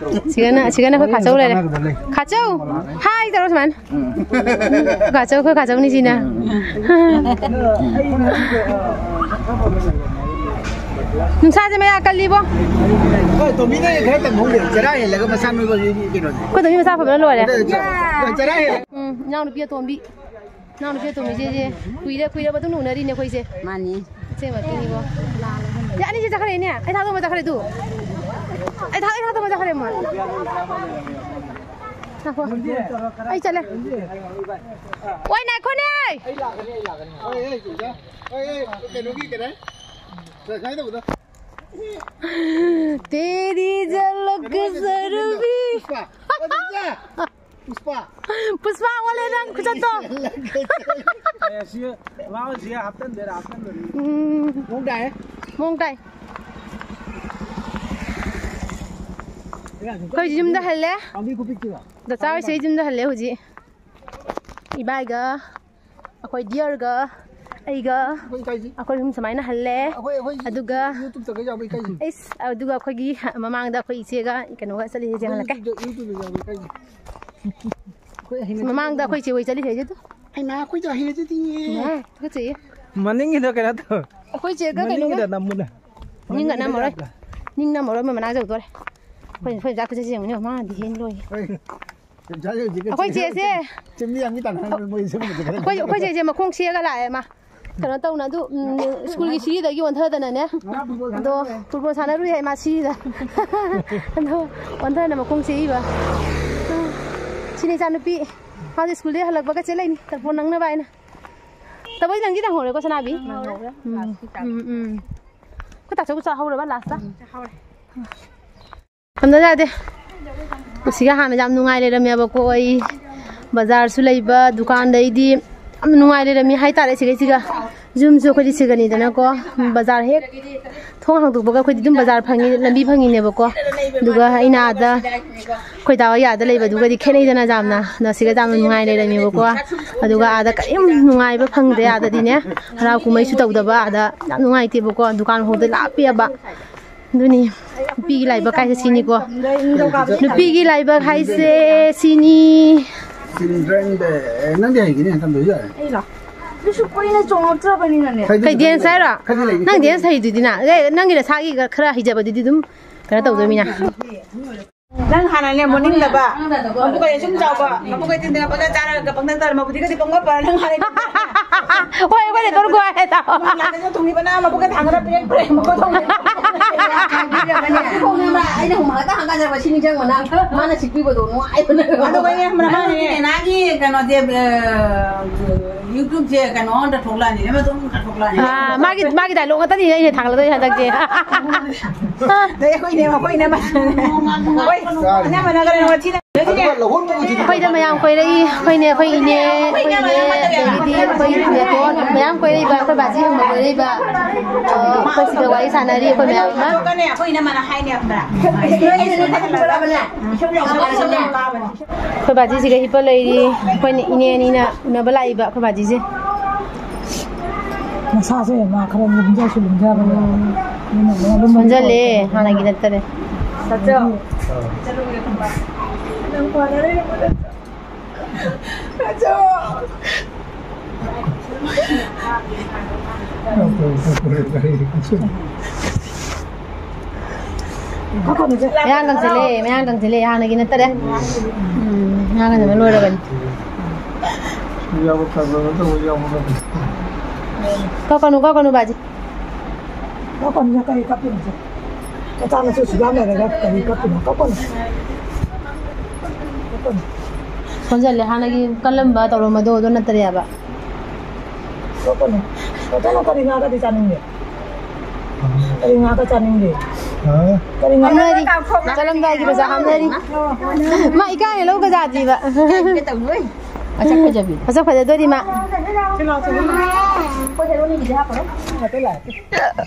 ꯁꯤꯒꯅ, ꯁꯤꯒꯅ ꯑꯩꯈꯣꯏ ꯈꯥꯆꯧ ꯂꯩꯔꯦ꯫ ꯈꯥꯆꯧ! ꯍꯥꯏ ꯇꯧꯔꯣ ꯁꯨꯃꯥꯏꯅ꯫ ꯈꯥꯆꯧ, ꯑꯩꯈꯣꯏ ꯈꯥꯆꯧꯅꯤ ꯁꯤꯅ꯫ ꯅꯨꯡꯁꯥꯁꯦ ꯃꯌꯥ ꯀꯜꯂꯤꯕꯣ꯫ ꯍꯣꯏ, ꯇꯣꯝꯕꯤꯅ ꯈꯔ ꯇꯝꯍꯧꯗꯦ꯫ ꯆꯔꯥ ꯍꯦꯜꯂꯒ ꯃꯁꯥ ꯅꯣꯏꯕ ꯀꯩꯅꯣꯁꯦ꯫ ꯑꯩꯈꯣꯏ ꯇꯣꯝꯕꯤ ꯃꯁꯥ ꯐꯕꯅ ꯂꯣꯏꯔꯦ꯫ ꯆꯔꯥ ꯍꯦꯜꯂꯦ꯫ ꯎꯝ, ꯏꯅꯥꯎꯅꯨꯄꯤ ꯑꯇꯣꯝꯕꯤ꯫ ꯅꯅꯥꯎꯅꯨꯄꯤ ꯑꯇꯣꯝꯕꯤꯁꯦ ꯀꯨꯏꯔ-, ꯀꯨꯏꯔꯕ ꯃꯇꯨꯡꯗ ꯎꯅꯔꯤꯅꯦ ꯑꯩꯈꯣꯏꯁꯦ꯫ ꯃꯥꯅꯤ꯫ ꯑꯁꯦꯡꯕ ꯃꯇꯨꯡꯅꯤꯀꯣ꯫ ꯑꯦ, ꯑꯅꯤꯁꯦ ꯆꯠꯈ꯭ꯔꯦꯅꯦ꯫ ꯑꯩ ꯊꯥꯗꯣꯛꯑꯝꯃ ꯆꯠꯈ꯭ꯔꯦ ꯑꯗꯨ꯫ ꯑꯩ ꯊꯥ-, ꯑꯩ ꯊꯥꯗꯣꯛꯑꯝꯃ ꯆꯠꯈ꯭ꯔꯦ ꯃꯣꯏ꯫ ꯉꯥꯏꯈꯣ꯫ ꯑꯩ ꯆꯠꯂꯦ꯫ ꯋꯥꯏ ꯉꯥꯏꯈꯣꯅꯦ꯫ ꯑꯩ ꯂꯥꯛꯀꯅꯤ, ꯑꯩ ꯂꯥꯛꯀꯅꯤ꯫ ꯍꯣꯏ, ꯍꯣꯏ, ꯆꯦꯆꯦ꯫ ꯍꯣꯏ, ꯍꯣꯏ, ꯀꯩꯅꯣꯒꯤ ꯀꯩꯅꯣ꯫ ꯀꯩ-, ꯀꯃꯥꯏ ꯇꯧꯕꯗꯣ? ꯇꯦꯔꯤ ꯖꯂꯛ ꯀꯩꯅꯣ, ꯀꯩꯅꯣ, ꯖꯔꯨꯕꯤ꯫ ꯄꯨꯁꯄꯥ꯫ ꯑꯣ, ꯆꯦꯆꯦ꯫ ꯄꯨꯁꯄꯥ꯫ ꯄꯨꯁꯄꯥ ꯑꯣꯜꯂꯦ ꯅꯪ ꯈꯨꯆꯠꯇꯣ꯫ ꯑꯦ, ꯁꯤ ꯂꯥꯎꯁꯤ ꯍꯥꯞꯆꯟꯗꯣꯏꯔꯥ, ꯍꯥꯞꯆꯟꯗꯣꯏꯔꯥ? ꯎꯝ꯫ ꯃꯑꯣꯡ ꯇꯥꯏ꯫ ꯃꯑꯣꯡ ꯇꯥꯏ꯫ ꯑꯩꯈꯣꯏ ꯌꯨꯝꯗ ꯍꯜꯂꯦ꯫ ꯄꯥꯝꯕꯤ ꯈꯨꯄꯤꯛꯁꯤꯒ꯫ ꯗꯥ ꯆꯥꯎꯔꯤꯁꯦ ꯌꯨꯝꯗ ꯍꯜꯂꯦ ꯍꯧꯖꯤꯛ꯫ ꯏꯕꯥꯏꯒ ꯑꯩꯈꯣꯏ ꯗꯤꯌꯔꯒ ꯑꯩꯒ ꯑꯩꯈꯣꯏ ꯏꯀꯥꯏꯁꯤ꯫ ꯑꯩꯈꯣꯏ ꯑꯍꯨꯝ ꯁꯨꯃꯥꯏꯅ ꯍꯜꯂꯦ꯫ ꯑꯩꯈꯣꯏ, ꯑꯩꯈꯣꯏ ꯑꯗꯨꯒ YouTube ꯇꯒ ꯌꯥꯎꯕ ꯏꯀꯥꯏꯁꯤ꯫ ꯏꯁ, ꯑꯗꯨꯒ ꯑꯩꯈꯣꯏꯒꯤ ꯃꯃꯥꯡꯗ ꯑꯩꯈꯣꯏ ꯏꯆꯦꯒ ꯀꯩꯅꯣꯒ ꯆꯠꯂꯤꯁꯦ, ꯌꯦꯡꯍꯜꯂꯛꯀꯦ꯫ YouTube, YouTube ꯇ ꯌꯥꯎꯕ ꯏꯀꯥꯏꯁꯤ꯫ ꯑꯩꯈꯣꯏ ꯍꯩꯅꯗꯦ꯫ ꯃꯃꯥꯡꯗ ꯑꯩꯈꯣꯏ ꯏꯆꯦ ꯍꯣꯏ ꯆꯠꯂꯤꯁꯦ, ꯑꯩꯁꯦ ꯑꯗꯨ꯫ ꯍꯩꯃꯥ, ꯑꯩꯈꯣꯏꯁꯨ ꯍꯩꯅꯖꯗꯤꯌꯦ꯫ ꯃꯥ, ꯇꯨꯀꯠꯆꯩꯌꯦ꯫ ꯃꯅꯤꯡꯒꯤꯗꯣ ꯀꯩꯅꯣ ꯇꯧ꯫ ꯑꯩꯈꯣꯏ ꯆꯦꯒ ꯀꯩꯅꯣꯒ꯫ ꯃꯅꯤꯡꯒꯤꯗꯣ ꯅꯝꯃꯨꯅꯦ꯫ ꯅꯤꯡꯒ ꯅꯝꯃꯔꯣꯏ꯫ ꯅꯤꯡ ꯅꯝꯃꯔꯣꯏ, ꯃꯣꯏ ꯃꯅꯥꯛ ꯌꯧꯗꯣꯔꯦ꯫ ꯑꯩꯈꯣꯏ, ꯑꯩꯈꯣꯏ ꯃꯆꯥ ꯈꯨꯠꯁꯦ ꯌꯦꯡꯉꯨꯅꯦ, ꯃꯥꯅꯗꯤ ꯍꯦꯟ ꯂꯣꯏꯔꯦ꯫ ꯍꯣꯏ꯫ ꯑꯩꯈꯣꯏ ꯆꯦꯁꯦ꯫ ꯆꯤꯡꯃꯤ ꯌꯥꯝꯃꯤ ꯇꯥꯟꯅ ꯃꯣꯏ ꯁꯦꯝꯕꯗꯣ ꯈꯔ ꯑꯩꯈꯣꯏ, ꯑꯩꯈꯣꯏ ꯆꯦꯁꯦ ꯃꯈꯣꯡ ꯁꯦꯒ ꯂꯥꯛꯑꯦ ꯃꯥ꯫ ꯀꯩꯅꯣ ꯇꯧꯅ ꯑꯗꯨ, ꯎꯝ, ꯁ꯭ꯀꯨꯜꯒꯤ ꯁꯤꯗꯒꯤ ꯑꯣꯟꯊꯗꯅꯅꯦ꯫ ꯑꯗꯣ ꯐꯨꯠꯕꯣꯜ ꯁꯥꯟꯅꯔꯨꯏ ꯍꯥꯏ ꯃꯥ ꯁꯤꯗ꯫ ꯑꯗꯣ ꯑꯣꯟꯊꯅ ꯃꯈꯣꯡ ꯁꯦꯛꯏꯕ꯫ ꯁꯤꯅꯤ ꯏꯆꯥꯅꯨꯄꯤ꯫ ꯃꯥꯗꯤ ꯁ꯭ꯀꯨꯜꯗꯒꯤ ꯍꯜꯂꯛꯄꯒ ꯆꯦꯜꯂꯛꯏꯅꯤ ꯇꯔꯄꯣꯟ ꯅꯪꯅꯕ ꯍꯥꯏꯅ꯫ ꯇꯕꯩ ꯅꯪꯗꯤ ꯅꯪꯍꯧꯔꯦꯀꯣ ꯁꯅꯥꯕꯤ? ꯅꯪꯍꯧꯔꯦ꯫ ꯎꯝ, ꯎꯝ, ꯎꯝ꯫ ꯑꯩꯈꯣꯏ ꯇꯥꯆꯧ ꯆꯥꯍꯧꯔꯕ ꯂꯥꯁꯇ? ꯎꯝ, ꯆꯥꯍꯧꯔꯦ꯫ ꯊꯝꯗ ꯌꯥꯗꯦ꯫ ꯁꯤꯒ ꯍꯥꯟꯅ ꯌꯥꯝ ꯅꯨꯡꯉꯥꯏ ꯂꯩꯔꯝꯃꯦꯕꯀꯣ꯫ ꯑꯩ ꯕꯖꯥꯔꯁꯨ ꯂꯩꯕ, ꯗꯨꯀꯥꯟꯗꯩꯗꯤ ꯌꯥꯝ ꯅꯨꯡꯉꯥꯏ ꯂꯩꯔꯝꯃꯤ ꯍꯥꯏꯇꯥꯔꯦ꯫ ꯁꯤꯒꯩꯁꯤꯒ ꯌꯨꯝꯁꯨ ꯑꯩꯈꯣꯏꯗꯤ ꯁꯤꯒꯅꯤꯗꯅꯀꯣ꯫ ꯕꯖꯥꯔ ꯍꯦꯛ ꯊꯣꯡ ꯍꯥꯡꯗꯣꯛꯄꯒ ꯑꯩꯈꯣꯏꯗꯤ ꯑꯗꯨꯝ ꯕꯖꯥꯔ ꯐꯪꯉꯤ, ꯂꯝꯕꯤ ꯐꯪꯉꯤꯅꯦꯕꯀꯣ꯫ ꯑꯗꯨꯒ ꯑꯩꯅ ꯑꯥꯗ ꯑꯩꯈꯣꯏ ꯗꯥ ꯍꯣꯏ ꯑꯥꯗ ꯂꯩꯕꯗꯨꯒꯗꯤ ꯈꯦꯠꯅꯩꯗꯅ ꯌꯥꯝꯅ꯫ ꯑꯗꯣ ꯁꯤꯒ ꯌꯥꯝꯅ ꯅꯨꯡꯉꯥꯏ ꯂꯩꯔꯝꯃꯦꯕꯀꯣ꯫ ꯑꯗꯨꯒ ꯑꯥꯗ ꯀꯔꯤꯝ ꯅꯨꯡꯉꯥꯏꯕ ꯐꯪꯗꯦ꯫ ꯑꯥꯗꯗꯤꯅꯦ, ꯍꯔꯥꯎ ꯀꯨꯝꯍꯩꯁꯨ ꯇꯧꯗꯕ, ꯑꯥꯗ ꯌꯥꯝ ꯅꯨꯡꯉꯥꯏꯇꯦꯕꯀꯣ꯫ ꯗꯨꯀꯥꯟ ꯍꯧꯗ ꯂꯥꯞꯄꯦꯕ꯫ ꯑꯗꯨꯅꯤ ꯅꯨꯄꯤꯒꯤ ꯂꯥꯏꯕꯛ ꯍꯥꯏꯁꯦ ꯁꯤꯅꯤꯀꯣ꯫ ꯅꯨꯄꯤꯒꯤ ꯂꯥꯏꯕꯛ ꯍꯥꯏꯁꯦ ꯁꯤꯅꯤ꯫ ꯆꯤꯜꯗ꯭ꯔꯦꯟ ꯗꯦ꯫ ꯅꯪꯗꯤ ꯍꯩꯒꯅꯤ, ꯇꯝꯗ꯭ꯔꯁꯨ ꯌꯥꯔꯦ꯫ ꯑꯩꯔꯣ? ꯑꯗꯨꯁꯨ ꯀꯨꯏꯅ ꯆꯣꯡꯉꯛꯇ꯭ꯔꯕꯅꯤꯅꯅꯦ꯫ ꯈꯔꯗꯤ ꯀꯩ ꯗꯦꯟꯁ ꯍꯥꯏꯔꯣ? ꯈꯔꯗꯤ ꯂꯩꯅꯤ꯫ ꯅꯪ ꯗꯦꯟꯁ ꯍꯩꯗꯨꯗꯤ ꯅꯪ꯫ ꯑꯦ, ꯅꯪꯒꯤ ꯅꯁꯥꯒꯤ ꯈꯔ ꯍꯩꯖꯕꯗꯨꯗꯤ ꯑꯗꯨꯝ ꯀꯩꯅꯣ ꯇꯧꯗꯣꯏꯃꯤꯅ꯫ ꯅꯪ ꯍꯥꯟꯅꯅꯦ ꯃꯣꯔꯅꯤꯡꯗꯕ ꯃꯕꯨꯛ ꯀꯩ ꯁꯨꯝ ꯆꯥꯎꯕ ꯃꯕꯨꯛ ꯀꯩ ꯇꯤꯟꯗꯅ ꯄꯪꯆꯥ ꯆꯥꯔꯒ ꯄꯪꯊꯛ ꯊꯛꯑꯒ ꯃꯕꯨꯗꯤꯒꯗꯤ ꯄꯪꯒꯞ ꯄꯔ ꯅꯪ ꯍꯥꯟꯅ ꯍꯣꯏ, ꯑꯩꯈꯣꯏꯅ ꯇꯧꯔ ꯒꯣꯏ ꯍꯥꯏ ꯇꯥꯎ꯫ ꯃꯥꯡꯂꯥꯗꯁꯨ ꯊꯣꯡꯉꯤꯕꯅ ꯃꯕꯨꯛꯀ ꯊꯥꯡꯒꯠꯂ ꯄꯤꯔꯛ ꯄꯤꯔꯛ ꯃꯈꯣꯏ ꯊꯣꯡꯉꯤ꯫ ꯍꯥꯏꯕꯤꯔꯕꯅꯦ꯫ ꯑꯩꯅ ꯍꯨꯃꯥꯡ ꯈꯛꯇ ꯍꯪꯒꯠ ꯍꯟꯗ ꯁꯤ ꯅꯤꯡꯁꯤꯡꯕ ꯅꯪ꯫ ꯃꯥꯅ ꯁꯤꯛꯄꯤꯕꯗꯣ ꯅꯨꯡꯉꯥꯏꯕꯅꯦ꯫ ꯑꯗꯨꯒ ꯑꯩꯅ ꯃꯥꯅ ꯍꯥꯏꯅꯦ꯫ ꯅꯦꯅꯥꯒꯤ ꯀꯩꯅꯣꯁꯦ, ꯑ, YouTube-ꯁꯦ ꯀꯩꯅꯣ ꯑꯝꯇ ꯊꯣꯛꯂꯛꯑꯅꯤ, ꯑꯃ ꯑꯗꯨꯝ ꯊꯣꯛꯂꯛꯑꯅꯤ꯫ ꯑꯥ, ꯃꯥꯒꯤ, ꯃꯥꯒꯤ dialogue ꯉꯥꯛꯇꯅꯤꯅꯦ ꯑꯩꯅ ꯊꯥꯡꯒꯠꯂꯛꯇꯣꯏꯁꯦ ꯍꯟꯗꯛꯇꯤ꯫ ꯑꯗꯩ ꯑꯩꯈꯣꯏꯅꯦ, ꯑꯩꯈꯣꯏꯅꯦ, ꯑꯩꯈꯣꯏꯅꯦ꯫ ꯑꯗꯨꯒ ꯂꯧꯍꯣꯟꯕꯕꯨꯗꯤ ꯑꯩꯈꯣꯏꯗ ꯃꯌꯥꯝ ꯀꯣꯏꯔꯛꯏ꯫ ꯑꯩꯈꯣꯏꯅꯦ, ꯑꯩꯈꯣꯏ ꯏꯅꯦ, ꯑꯩꯈꯣꯏ ꯏꯅꯦ, ꯑꯗꯒꯤꯗꯤ ꯑꯩꯈꯣꯏ ꯏꯅꯦꯀꯣ ꯃꯌꯥꯝ ꯀꯣꯏꯔꯛꯏꯕ, ꯑꯩꯈꯣꯏ ꯕꯥꯖꯤ ꯍꯪꯕ ꯀꯣꯏꯔꯛꯏꯕ꯫ ꯑ, ꯑꯩꯈꯣꯏ ꯁꯤꯗ ꯋꯥꯔꯤ ꯁꯥꯟꯅꯔꯤ ꯑꯩꯈꯣꯏ ꯃꯌꯥꯝ ꯑꯃ꯫ ꯑꯗꯨꯒꯅꯦ, ꯑꯩꯈꯣꯏ ꯏꯅꯝꯃꯅ ꯍꯥꯏꯅꯦ ꯈꯪꯕ꯭ꯔꯥ? ꯑꯩꯈꯣꯏ ꯕꯥꯖꯤꯁꯤꯒ ꯍꯤꯞꯄ ꯂꯩꯔꯤ꯫ ꯑꯩꯈꯣꯏꯅ ꯏꯅꯦ ꯑꯅꯤꯅ ꯎꯅꯕ ꯂꯥꯛꯏꯕ ꯑꯩꯈꯣꯏ ꯕꯥꯖꯤꯁꯦ꯫ ꯃꯁꯥꯁꯦ ꯃꯥ ꯈꯔ ꯂꯨꯝꯖꯁꯨ ꯂꯨꯝꯖꯕꯅꯦ꯫ ꯎꯝ꯫ ꯑꯗꯨꯅ ꯃꯥ ꯂꯨꯝꯕꯗꯤ ꯁꯣꯟꯖꯜꯂꯦ, ꯑꯣꯏꯗꯦ꯫ ꯍꯥꯟꯅꯒꯤ ꯅꯠꯇꯔꯦ꯫ ꯆꯠꯆꯧ꯫ ꯅꯪ ꯐꯅ ꯂꯩꯔꯝꯕꯗ ꯃꯌꯥꯡ ꯀꯪꯁꯤꯜꯂꯦ, ꯃꯌꯥꯡ ꯀꯪꯁꯤꯜꯂꯦ, ꯍꯥꯟꯅꯒꯤ ꯅꯠꯇꯔꯦ꯫ ꯎꯝ, ꯃꯌꯥꯡ ꯀꯪꯁꯤꯟꯕ ꯂꯣꯏꯔꯕꯅꯤ꯫ ꯀꯛꯀꯅꯨ, ꯀꯛꯀꯅꯨ, ꯕꯥꯖꯤ꯫ ꯀꯛꯀꯅꯨ, ꯀꯔꯤ ꯀꯛꯇꯣꯏꯅꯣ? ꯅꯆꯥ ꯅꯁꯨ ꯁꯨꯛ ꯌꯥꯝ ꯂꯩꯔꯒ ꯀꯔꯤ ꯀꯛꯇꯣꯏꯅꯣ? ꯀꯛꯀꯅꯨ꯫ ꯀꯛꯀꯅꯨ꯫ ꯁꯣꯟꯖꯜꯂꯦ, ꯍꯥꯟꯅꯒꯤ ꯀꯜꯂꯝꯕ ꯇꯧꯔꯝꯕꯗꯣ ꯑꯗꯨ ꯅꯠꯇꯔꯦꯕ꯫ ꯀꯛꯀꯅꯨ꯫ ꯀꯛꯀꯅꯨ, ꯀꯔꯤ ꯉꯥꯒꯗꯤ ꯆꯥꯅꯤꯡꯗꯦ? ꯀꯔꯤ ꯉꯥꯒ ꯆꯥꯅꯤꯡꯗꯦ? ꯍꯥ? ꯀꯔꯤ ꯉꯥ? ꯍꯥꯞꯅꯔꯤ꯫ ꯆꯠꯂꯝꯗꯥꯏꯒꯤ ꯄꯩꯁꯥ ꯍꯥꯞꯅꯔꯤ꯫ ꯃꯥ ꯏꯀꯥꯏꯅ ꯂꯧꯒꯖꯥꯗ꯭ꯔꯤꯕ꯫ ꯃꯁꯛ ꯐꯖꯕꯤ꯫ ꯃꯁꯛ ꯐꯖꯗꯣꯔꯤ ꯃꯥ꯫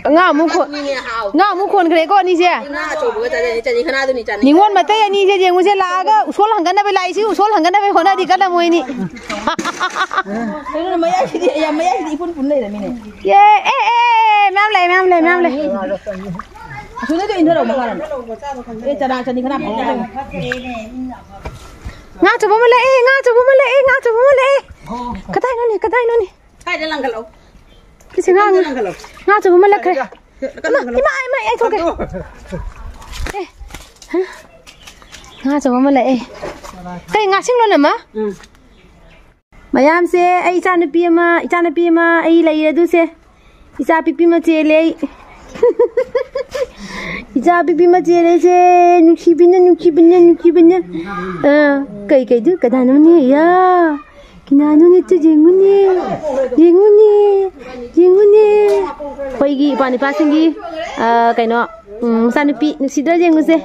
ꯉꯥ ꯑꯃꯨꯛ ꯈꯣ-, ꯉꯥ ꯑꯃꯨꯛ ꯈꯣꯟꯈ꯭ꯔꯦꯀꯣ ꯑꯅꯤꯁꯦ꯫ ꯉꯥ ꯑꯆꯧꯕꯒ ꯆꯥꯖꯅꯤ, ꯆꯥꯅꯤ, ꯀꯅꯥꯗꯨꯅꯤ ꯆꯥꯅꯤ? ꯅꯤꯉꯣꯜ ꯃꯇꯩ ꯑꯅꯤꯁꯦ ꯌꯦꯡꯉꯨꯁꯦ, ꯂꯥꯛꯑꯒ ꯎꯁꯣꯜ ꯍꯪꯒꯠꯅꯕ ꯂꯥꯛꯏꯁꯤ, ꯎꯁꯣꯜ ꯍꯪꯒꯠꯅꯕ ꯍꯣꯠꯅꯔꯤ ꯀꯟꯅ ꯃꯣꯏꯅꯤ꯫ ꯀꯩꯅꯣ ꯃꯌꯥꯏꯁꯤꯗꯤ, ꯌꯥꯝ ꯃꯌꯥꯏꯁꯤꯗꯤ ꯏꯄꯨꯟ ꯄꯨꯟ ꯂꯩꯔꯝꯃꯤꯅꯦ꯫ ꯑꯦ, ꯑꯦ, ꯑꯦ, ꯑꯦ, ꯃꯌꯥꯝ ꯂꯩ, ꯃꯌꯥꯝ ꯂꯩ, ꯃꯌꯥꯝ ꯂꯩ꯫ ꯑꯁꯣꯝꯗꯩꯗ ꯏꯟꯊꯔꯛꯑꯣ ꯃꯈꯥꯗ꯫ ꯑꯦ, ꯆꯅꯥ ꯆꯅꯤ ꯈꯅꯥ ꯐꯪꯉꯣ꯫ ꯉꯥ ꯑꯆꯧꯕ ꯑꯃ ꯂꯥꯛꯑꯦ, ꯉꯥ ꯑꯆꯧꯕ ꯑꯃ ꯂꯥꯛꯑꯦ, ꯉꯥ ꯑꯆꯧꯕ ꯑꯃ ꯂꯥꯛꯑꯦ꯫ ꯀꯗꯥꯏꯅꯣꯅꯦ, ꯀꯗꯥꯏꯅꯣꯅꯦ? ꯁ꯭ꯋꯥꯏꯗ ꯂꯪꯈꯠꯂꯛꯑꯣ꯫ ꯁꯤꯁꯦ ꯉꯥ, ꯁ꯭ꯋꯥꯏꯗ ꯂꯪꯈꯠꯂꯛꯑꯣ꯫ ꯉꯥ ꯑꯆꯧꯕ ꯑꯃ ꯂꯥꯛꯈ꯭ꯔꯦ꯫ ꯏꯃꯥ, ꯏꯃꯥ, ꯏꯃꯥ, ꯑꯩ ꯊꯣꯛꯀꯦ꯫ ꯑꯦ, ꯍꯥ? ꯉꯥ ꯑꯆꯧꯕ ꯑꯃ ꯂꯥꯛꯑꯦ꯫ ꯀꯩ ꯉꯥꯁꯤꯡꯂꯣ ꯅꯃ? ꯎꯝ꯫ ꯃꯌꯥꯝꯁꯦ, ꯑꯩ ꯏꯆꯥꯅꯨꯄꯤ ꯑꯃ, ꯏꯆꯥꯅꯨꯄꯤ ꯑꯃ ꯑꯩ ꯂꯩꯔꯦ ꯑꯗꯨꯁꯦ꯫ ꯏꯆꯥ ꯄꯤꯛꯄꯤ ꯑꯃ ꯆꯦꯜꯂꯦ ꯑꯩ꯫ ꯏꯆꯥ ꯄꯤꯛꯄꯤ ꯑꯃ ꯆꯦꯜꯂꯦ ꯁꯦ꯫ ꯅꯨꯡꯁꯤꯕꯤꯅ, ꯅꯨꯡꯁꯤꯕꯤꯅ, ꯅꯨꯡꯁꯤꯕꯤꯅ꯫ ꯑ, ꯀꯩ, ꯀꯩꯗꯨ, ꯀꯗꯥꯏꯅꯣꯅꯦ? ꯌꯥ, ꯀꯅꯥꯅꯣꯅꯦ? ꯇꯨ ꯌꯦꯡꯉꯨꯅꯦ, ꯌꯦꯡꯉꯨꯅꯦ, ꯌꯦꯡꯉꯨꯅꯦ꯫ ꯑꯩꯈꯣꯏꯒꯤ ꯏꯄꯥ ꯅꯨꯄꯥꯁꯤꯡꯒꯤ, ꯑ, ꯀꯩꯅꯣ, ꯎꯝ, ꯃꯆꯥꯅꯨꯄꯤ ꯅꯨꯡꯁꯤꯗ꯭ꯔꯥ ꯌꯦꯡꯉꯨꯁꯦ,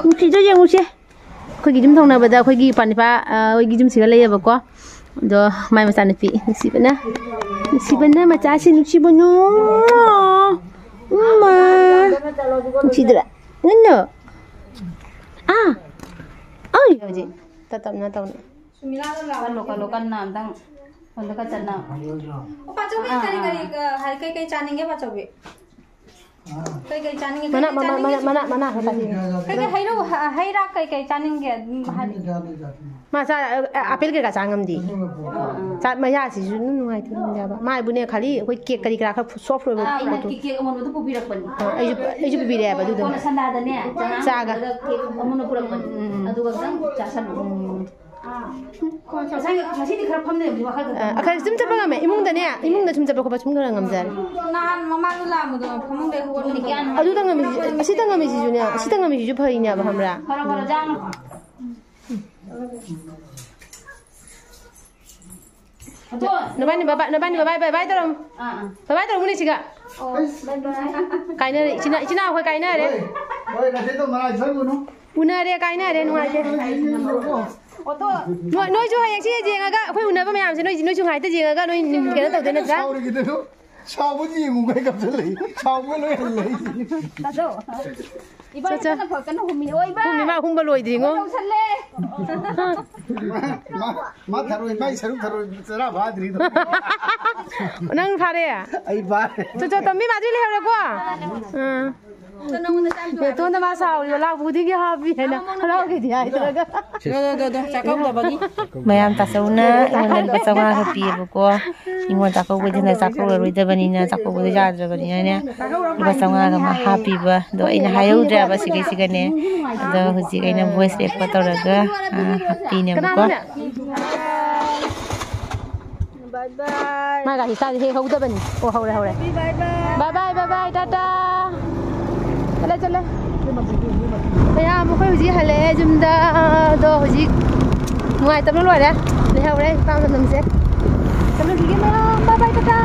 ꯅꯨꯡꯁꯤꯗ꯭ꯔꯥ ꯌꯦꯡꯉꯨꯁꯦ꯫ ꯑꯩꯈꯣꯏꯒꯤ ꯌꯨꯝ ꯊꯪꯅꯕꯗ ꯑꯩꯈꯣꯏꯒꯤ ꯏꯄꯥ ꯅꯤꯄꯥ, ꯑ, ꯍꯣꯏꯒꯤ ꯌꯨꯝꯁꯤꯒ ꯂꯩꯌꯦꯕꯀꯣ꯫ ꯑꯗꯣ ꯃꯥꯏ ꯃꯆꯥꯅꯨꯄꯤ ꯅꯨꯡꯁꯤꯕꯅ, ꯅꯨꯡꯁꯤꯕꯅ ꯃꯆꯥꯁꯤ ꯅꯨꯡꯁꯤꯕꯅꯣ꯫ ꯎꯝꯃ꯫ ꯅꯨꯡꯁꯤꯗ꯭ꯔꯥ? ꯅꯟꯅꯣ꯫ ꯑꯥ꯫ ꯑꯣꯏ꯫ ꯍꯧꯖꯤꯛ ꯇꯞ ꯇꯞꯅ ꯇꯧꯅ꯫ ꯁꯨꯃꯤꯂꯥꯗꯣ ꯂꯥꯎ꯫ ꯀꯜꯂꯣ, ꯀꯜꯂꯣ, ꯀꯟꯅ ꯑꯝꯇꯪ ꯁꯣꯝꯗ ꯈꯔ ꯆꯠꯅ꯫ ꯄꯥꯆꯧꯕꯤ, ꯑꯥ, ꯀꯔꯤ, ꯑꯥ, ꯀꯔꯤ, ꯑꯥ꯫ ꯀ-, ꯍꯥꯏ-, ꯀꯩ, ꯀꯩ ꯆꯥꯅꯤꯡꯒꯦ, ꯄꯥꯆꯧꯕꯤ? ꯀꯩ ꯀꯩ ꯆꯥꯅꯤꯡꯉꯤ? ꯃꯅꯥ, ꯀꯩ ꯀꯩ ꯃꯅꯥ, ꯆꯥꯅꯤꯡꯉꯤ? ꯃꯅꯥ, ꯃꯅꯥ, ꯃꯅꯥ ꯈꯔ ꯆꯥꯁꯤ꯫ ꯀꯩ ꯀꯩ ꯍꯩꯅꯧ, ꯍ-, ꯍꯩ ꯔꯥ ꯀꯩ ꯀꯩ ꯆꯥꯅꯤꯡꯒꯦ? ꯑꯗꯨꯝ ꯍꯥꯏ-, ꯆꯥꯅꯤꯡꯉꯤ, ꯆꯥꯅꯤꯡꯉꯤ, ꯆꯥꯅꯤꯡꯉꯤ꯫ ꯃꯥ ꯆꯥ ꯑ, ꯑ, ꯑꯄꯦꯜ ꯀꯩꯀꯥ ꯆꯥ ꯉꯝꯗꯦ꯫ ꯆꯥ ꯃꯌꯥꯁꯤꯁꯨ ꯑꯗꯨꯝ ꯅꯨꯡꯉꯥꯏꯇꯦ ꯉꯝꯗꯦꯕ꯫ ꯃꯥ ꯍꯥꯏꯕꯨꯅꯦ ꯈꯜꯂꯤ ꯑꯩꯈꯣꯏ ꯀꯦꯛ ꯀꯔꯤ ꯀꯔꯥ ꯈꯔ ꯁꯣꯐ ꯑꯣꯏꯕ ꯑꯥ, ꯑꯩꯅ ꯄꯣꯠꯇꯣ꯫ ꯀꯦꯛ ꯑꯃꯣꯟꯕꯗꯨ ꯄꯨꯕꯤꯔꯛꯄꯅꯤ꯫ ꯑ, ꯑꯩꯁꯨ ꯑꯩꯁꯨ ꯄꯨꯕꯤꯔꯛꯑꯦꯕ ꯑꯗꯨꯗꯣ꯫ ꯀꯣꯟꯅ ꯁꯟꯗꯥꯗꯅꯦ ꯆꯉꯥꯡ ꯆꯥꯒ꯫ ꯍꯧꯔꯒ ꯀꯦꯛ ꯑꯃꯣꯟꯕ ꯄꯨꯔꯛꯄꯅꯤ꯫ ꯎꯝ, ꯎꯝ, ꯎꯝ꯫ ꯑꯗꯨꯒ ꯈꯤꯇꯪ ꯆꯥꯁꯜꯂꯨ꯫ ꯎꯝ꯫ ꯉꯁꯥꯏ ꯉꯁꯤꯗꯤ ꯈꯔ ꯐꯝꯅꯦꯕꯗꯤ ꯋꯥꯈꯜ ꯈꯔ ꯑ, ꯈꯔ ꯁꯨꯝ ꯆꯠꯄ ꯉꯝꯃꯦ꯫ ꯏꯃꯨꯡꯗꯅꯦ, ꯏꯃꯨꯡꯗ ꯁꯨꯝ ꯆꯠꯄ ꯈꯣꯠꯄ ꯁꯨꯝ ꯈꯔ ꯉꯝꯖꯔꯦ꯫ ꯅꯍꯥꯟ ꯃꯃꯥꯡꯗ ꯂꯥꯛꯑꯝꯕꯗꯣ ꯐꯃꯨꯡꯗꯩ ꯍꯧꯒꯠꯂꯛꯄ ꯑꯗꯨꯗ ꯉꯝꯃꯤꯁꯤ-, ꯁꯤꯗ ꯉꯝꯃꯤꯁꯤꯁꯨꯅꯦ, ꯁꯤꯗ ꯉꯝꯃꯤꯁꯤꯁꯨ ꯐꯔꯤꯅꯦꯕ, ꯈꯪꯕ꯭ꯔꯥ? ꯐꯔꯣ, ꯐꯔꯣ, ꯆꯥꯅꯨ꯫ ꯑꯗꯣ ꯅꯕꯥꯅꯤ ꯕꯕꯥ, ꯅꯕꯥꯅꯤ ꯕꯕꯥꯏ, ꯕꯕꯥꯏ ꯇꯧꯔꯝꯃꯨ꯫ ꯑꯥ, ꯑꯥ꯫ ꯕꯕꯥꯏ ꯇꯧꯔꯝꯃꯨꯅꯦ ꯁꯤꯒ꯫ ꯑꯣ, bye bye꯫ ꯀꯥꯏꯅꯔꯦ, ꯏꯆꯤꯟ-, ꯏꯆꯤꯟ ꯏꯅꯥꯎ ꯑꯩꯈꯣꯏ ꯀꯥꯏꯅꯔꯦ꯫ ꯍꯣꯏ, ꯍꯣꯏ, ꯅꯆꯦꯗꯣ ꯃꯔꯥꯏ ꯆꯪꯉꯨꯅꯨ꯫ ꯎꯅꯔꯦ, ꯀꯥꯏꯅꯔꯦ, ꯅꯨꯡꯉꯥꯏꯇꯦ꯫ ꯑꯣꯇꯣ꯫ ꯅꯣꯏ, ꯅꯣꯏꯁꯨ ꯍꯌꯦꯡ ꯁꯤ ꯌꯦꯡꯉꯒ, ꯑꯩꯈꯣꯏ ꯎꯅꯕ ꯃꯌꯥꯝꯁꯦ ꯅꯣꯏ, ꯅꯣꯏꯁꯨ ꯉꯥꯏꯇ ꯌꯦꯡꯉꯒ ꯅꯣꯏ ꯀꯩꯅꯣ ꯇꯧꯗꯣꯏ ꯅꯠꯇ꯭ꯔꯥ? ꯁꯥꯎꯔꯤꯗꯨ ꯁꯥꯎꯕ ꯌꯦꯡꯉꯨ ꯀꯩ ꯀꯞꯁꯤꯜꯂꯛꯏ꯫ ꯁꯥꯎꯕ ꯂꯣꯏ ꯍꯜꯂꯛꯏ꯫ ꯇꯥꯗꯣ꯫ ꯏꯕꯥꯅꯤ ꯆꯠ, ꯆꯠ꯫ ꯀꯟꯅ ꯐ-, ꯀꯟꯅ ꯍꯨꯝꯃꯤ꯫ ꯑꯣ, ꯏꯕꯥ! ꯍꯨꯝꯃꯤ, ꯃꯥ ꯍꯨꯝꯕ ꯂꯣꯏꯗ꯭ꯔꯤꯉꯣ꯫ ꯌꯧꯁꯜꯂꯦ꯫ ꯃꯥ, ꯃꯥ, ꯃꯥ ꯊꯔꯣꯏ, ꯃꯥꯏ ꯁꯔꯨꯛ ꯊꯔꯣꯏ ꯆꯔꯥ ꯐꯥꯗ꯭ꯔꯤꯗꯣ꯫ ꯅꯪ ꯐꯥꯔꯦ? ꯑꯩ ꯐꯥꯔꯦ꯫ ꯆꯣ, ꯆꯣ, ꯇꯣꯝꯕꯤ, ꯃꯥꯗꯤ ꯂꯩꯍꯧꯔꯦꯀꯣ? ꯑꯥ꯫ ꯅꯇꯣꯟꯗ ꯃꯥ ꯁꯥꯎꯔꯤꯕ, ꯂꯥꯛꯄ ꯈꯨꯗꯤꯡꯒꯤ ꯍꯥꯞꯄꯤ ꯍꯥꯏꯅ ꯍꯔꯥꯎꯒꯦꯗꯤ ꯍꯥꯏꯗ꯭ꯔꯒ꯫ ꯗꯣ, ꯗꯣ, ꯗꯣ, ꯗꯣ, ꯆꯥꯛꯀꯧꯗꯕꯒꯤ꯫ ꯃꯌꯥꯝ ꯇꯥꯆꯧꯅ ꯑꯩꯉꯣꯟꯗ ꯂꯨꯄꯥ ꯆꯥꯝꯃꯉꯥ ꯈꯛ ꯄꯤꯌꯦꯕꯀꯣ꯫ ꯅꯤꯉꯣꯜ ꯆꯥꯛꯀꯧꯕꯗꯨꯅ ꯆꯥꯛꯀꯧꯔꯔꯣꯏꯗꯕꯅꯤꯅ, ꯆꯥꯛꯀꯧꯕꯗꯣ ꯌꯥꯗ꯭ꯔꯕꯅꯤꯅꯅꯦ, ꯂꯨꯄꯥ ꯆꯥꯝꯃꯉꯥꯒ ꯑꯃ ꯍꯥꯞꯄꯤꯕ꯫ ꯑꯗꯣ ꯑꯩꯅ ꯍꯥꯏꯍꯧꯗ꯭ꯔꯦꯕ ꯁꯤꯒꯩꯁꯤꯒꯅꯦ꯫ ꯑꯗꯣ ꯍꯧꯖꯤꯛ ꯑꯩꯅ voice record ꯇꯧꯔꯒ, ꯑ, ꯍꯥꯞꯄꯤꯅꯦꯕꯀꯣ꯫ ꯀꯅꯥꯅꯣꯅꯦ? Bye bye꯫ ꯃꯥ ꯒꯥꯔꯤ ꯁ꯭ꯇꯥꯔꯠ ꯍꯦꯛ ꯍꯧꯗꯕꯅꯤ꯫ ꯑꯣ, ꯍꯧꯔꯦ, ꯍꯧꯔꯦ꯫ Bye bye꯫ Bye bye, bye bye, Tata. ꯆꯠꯂꯦ, ꯆꯠꯂꯦ꯫ ꯃꯌꯥꯝ, ꯑꯩꯈꯣꯏ ꯍꯧꯖꯤꯛ ꯍꯜꯂꯛꯑꯦ ꯌꯨꯝꯗ꯫ ꯑꯗꯣ ꯍꯧꯖꯤꯛ ꯅꯨꯡꯉꯥꯏꯇꯕꯅ ꯂꯣꯏꯔꯦ꯫ ꯂꯩꯍꯧꯔꯦ ꯏꯄꯥꯝ ꯂꯝꯗꯝꯁꯦ꯫ ꯆꯠꯂꯨꯈꯤꯒꯦ ꯃꯌꯥꯝ꯫ Bye bye, Tata.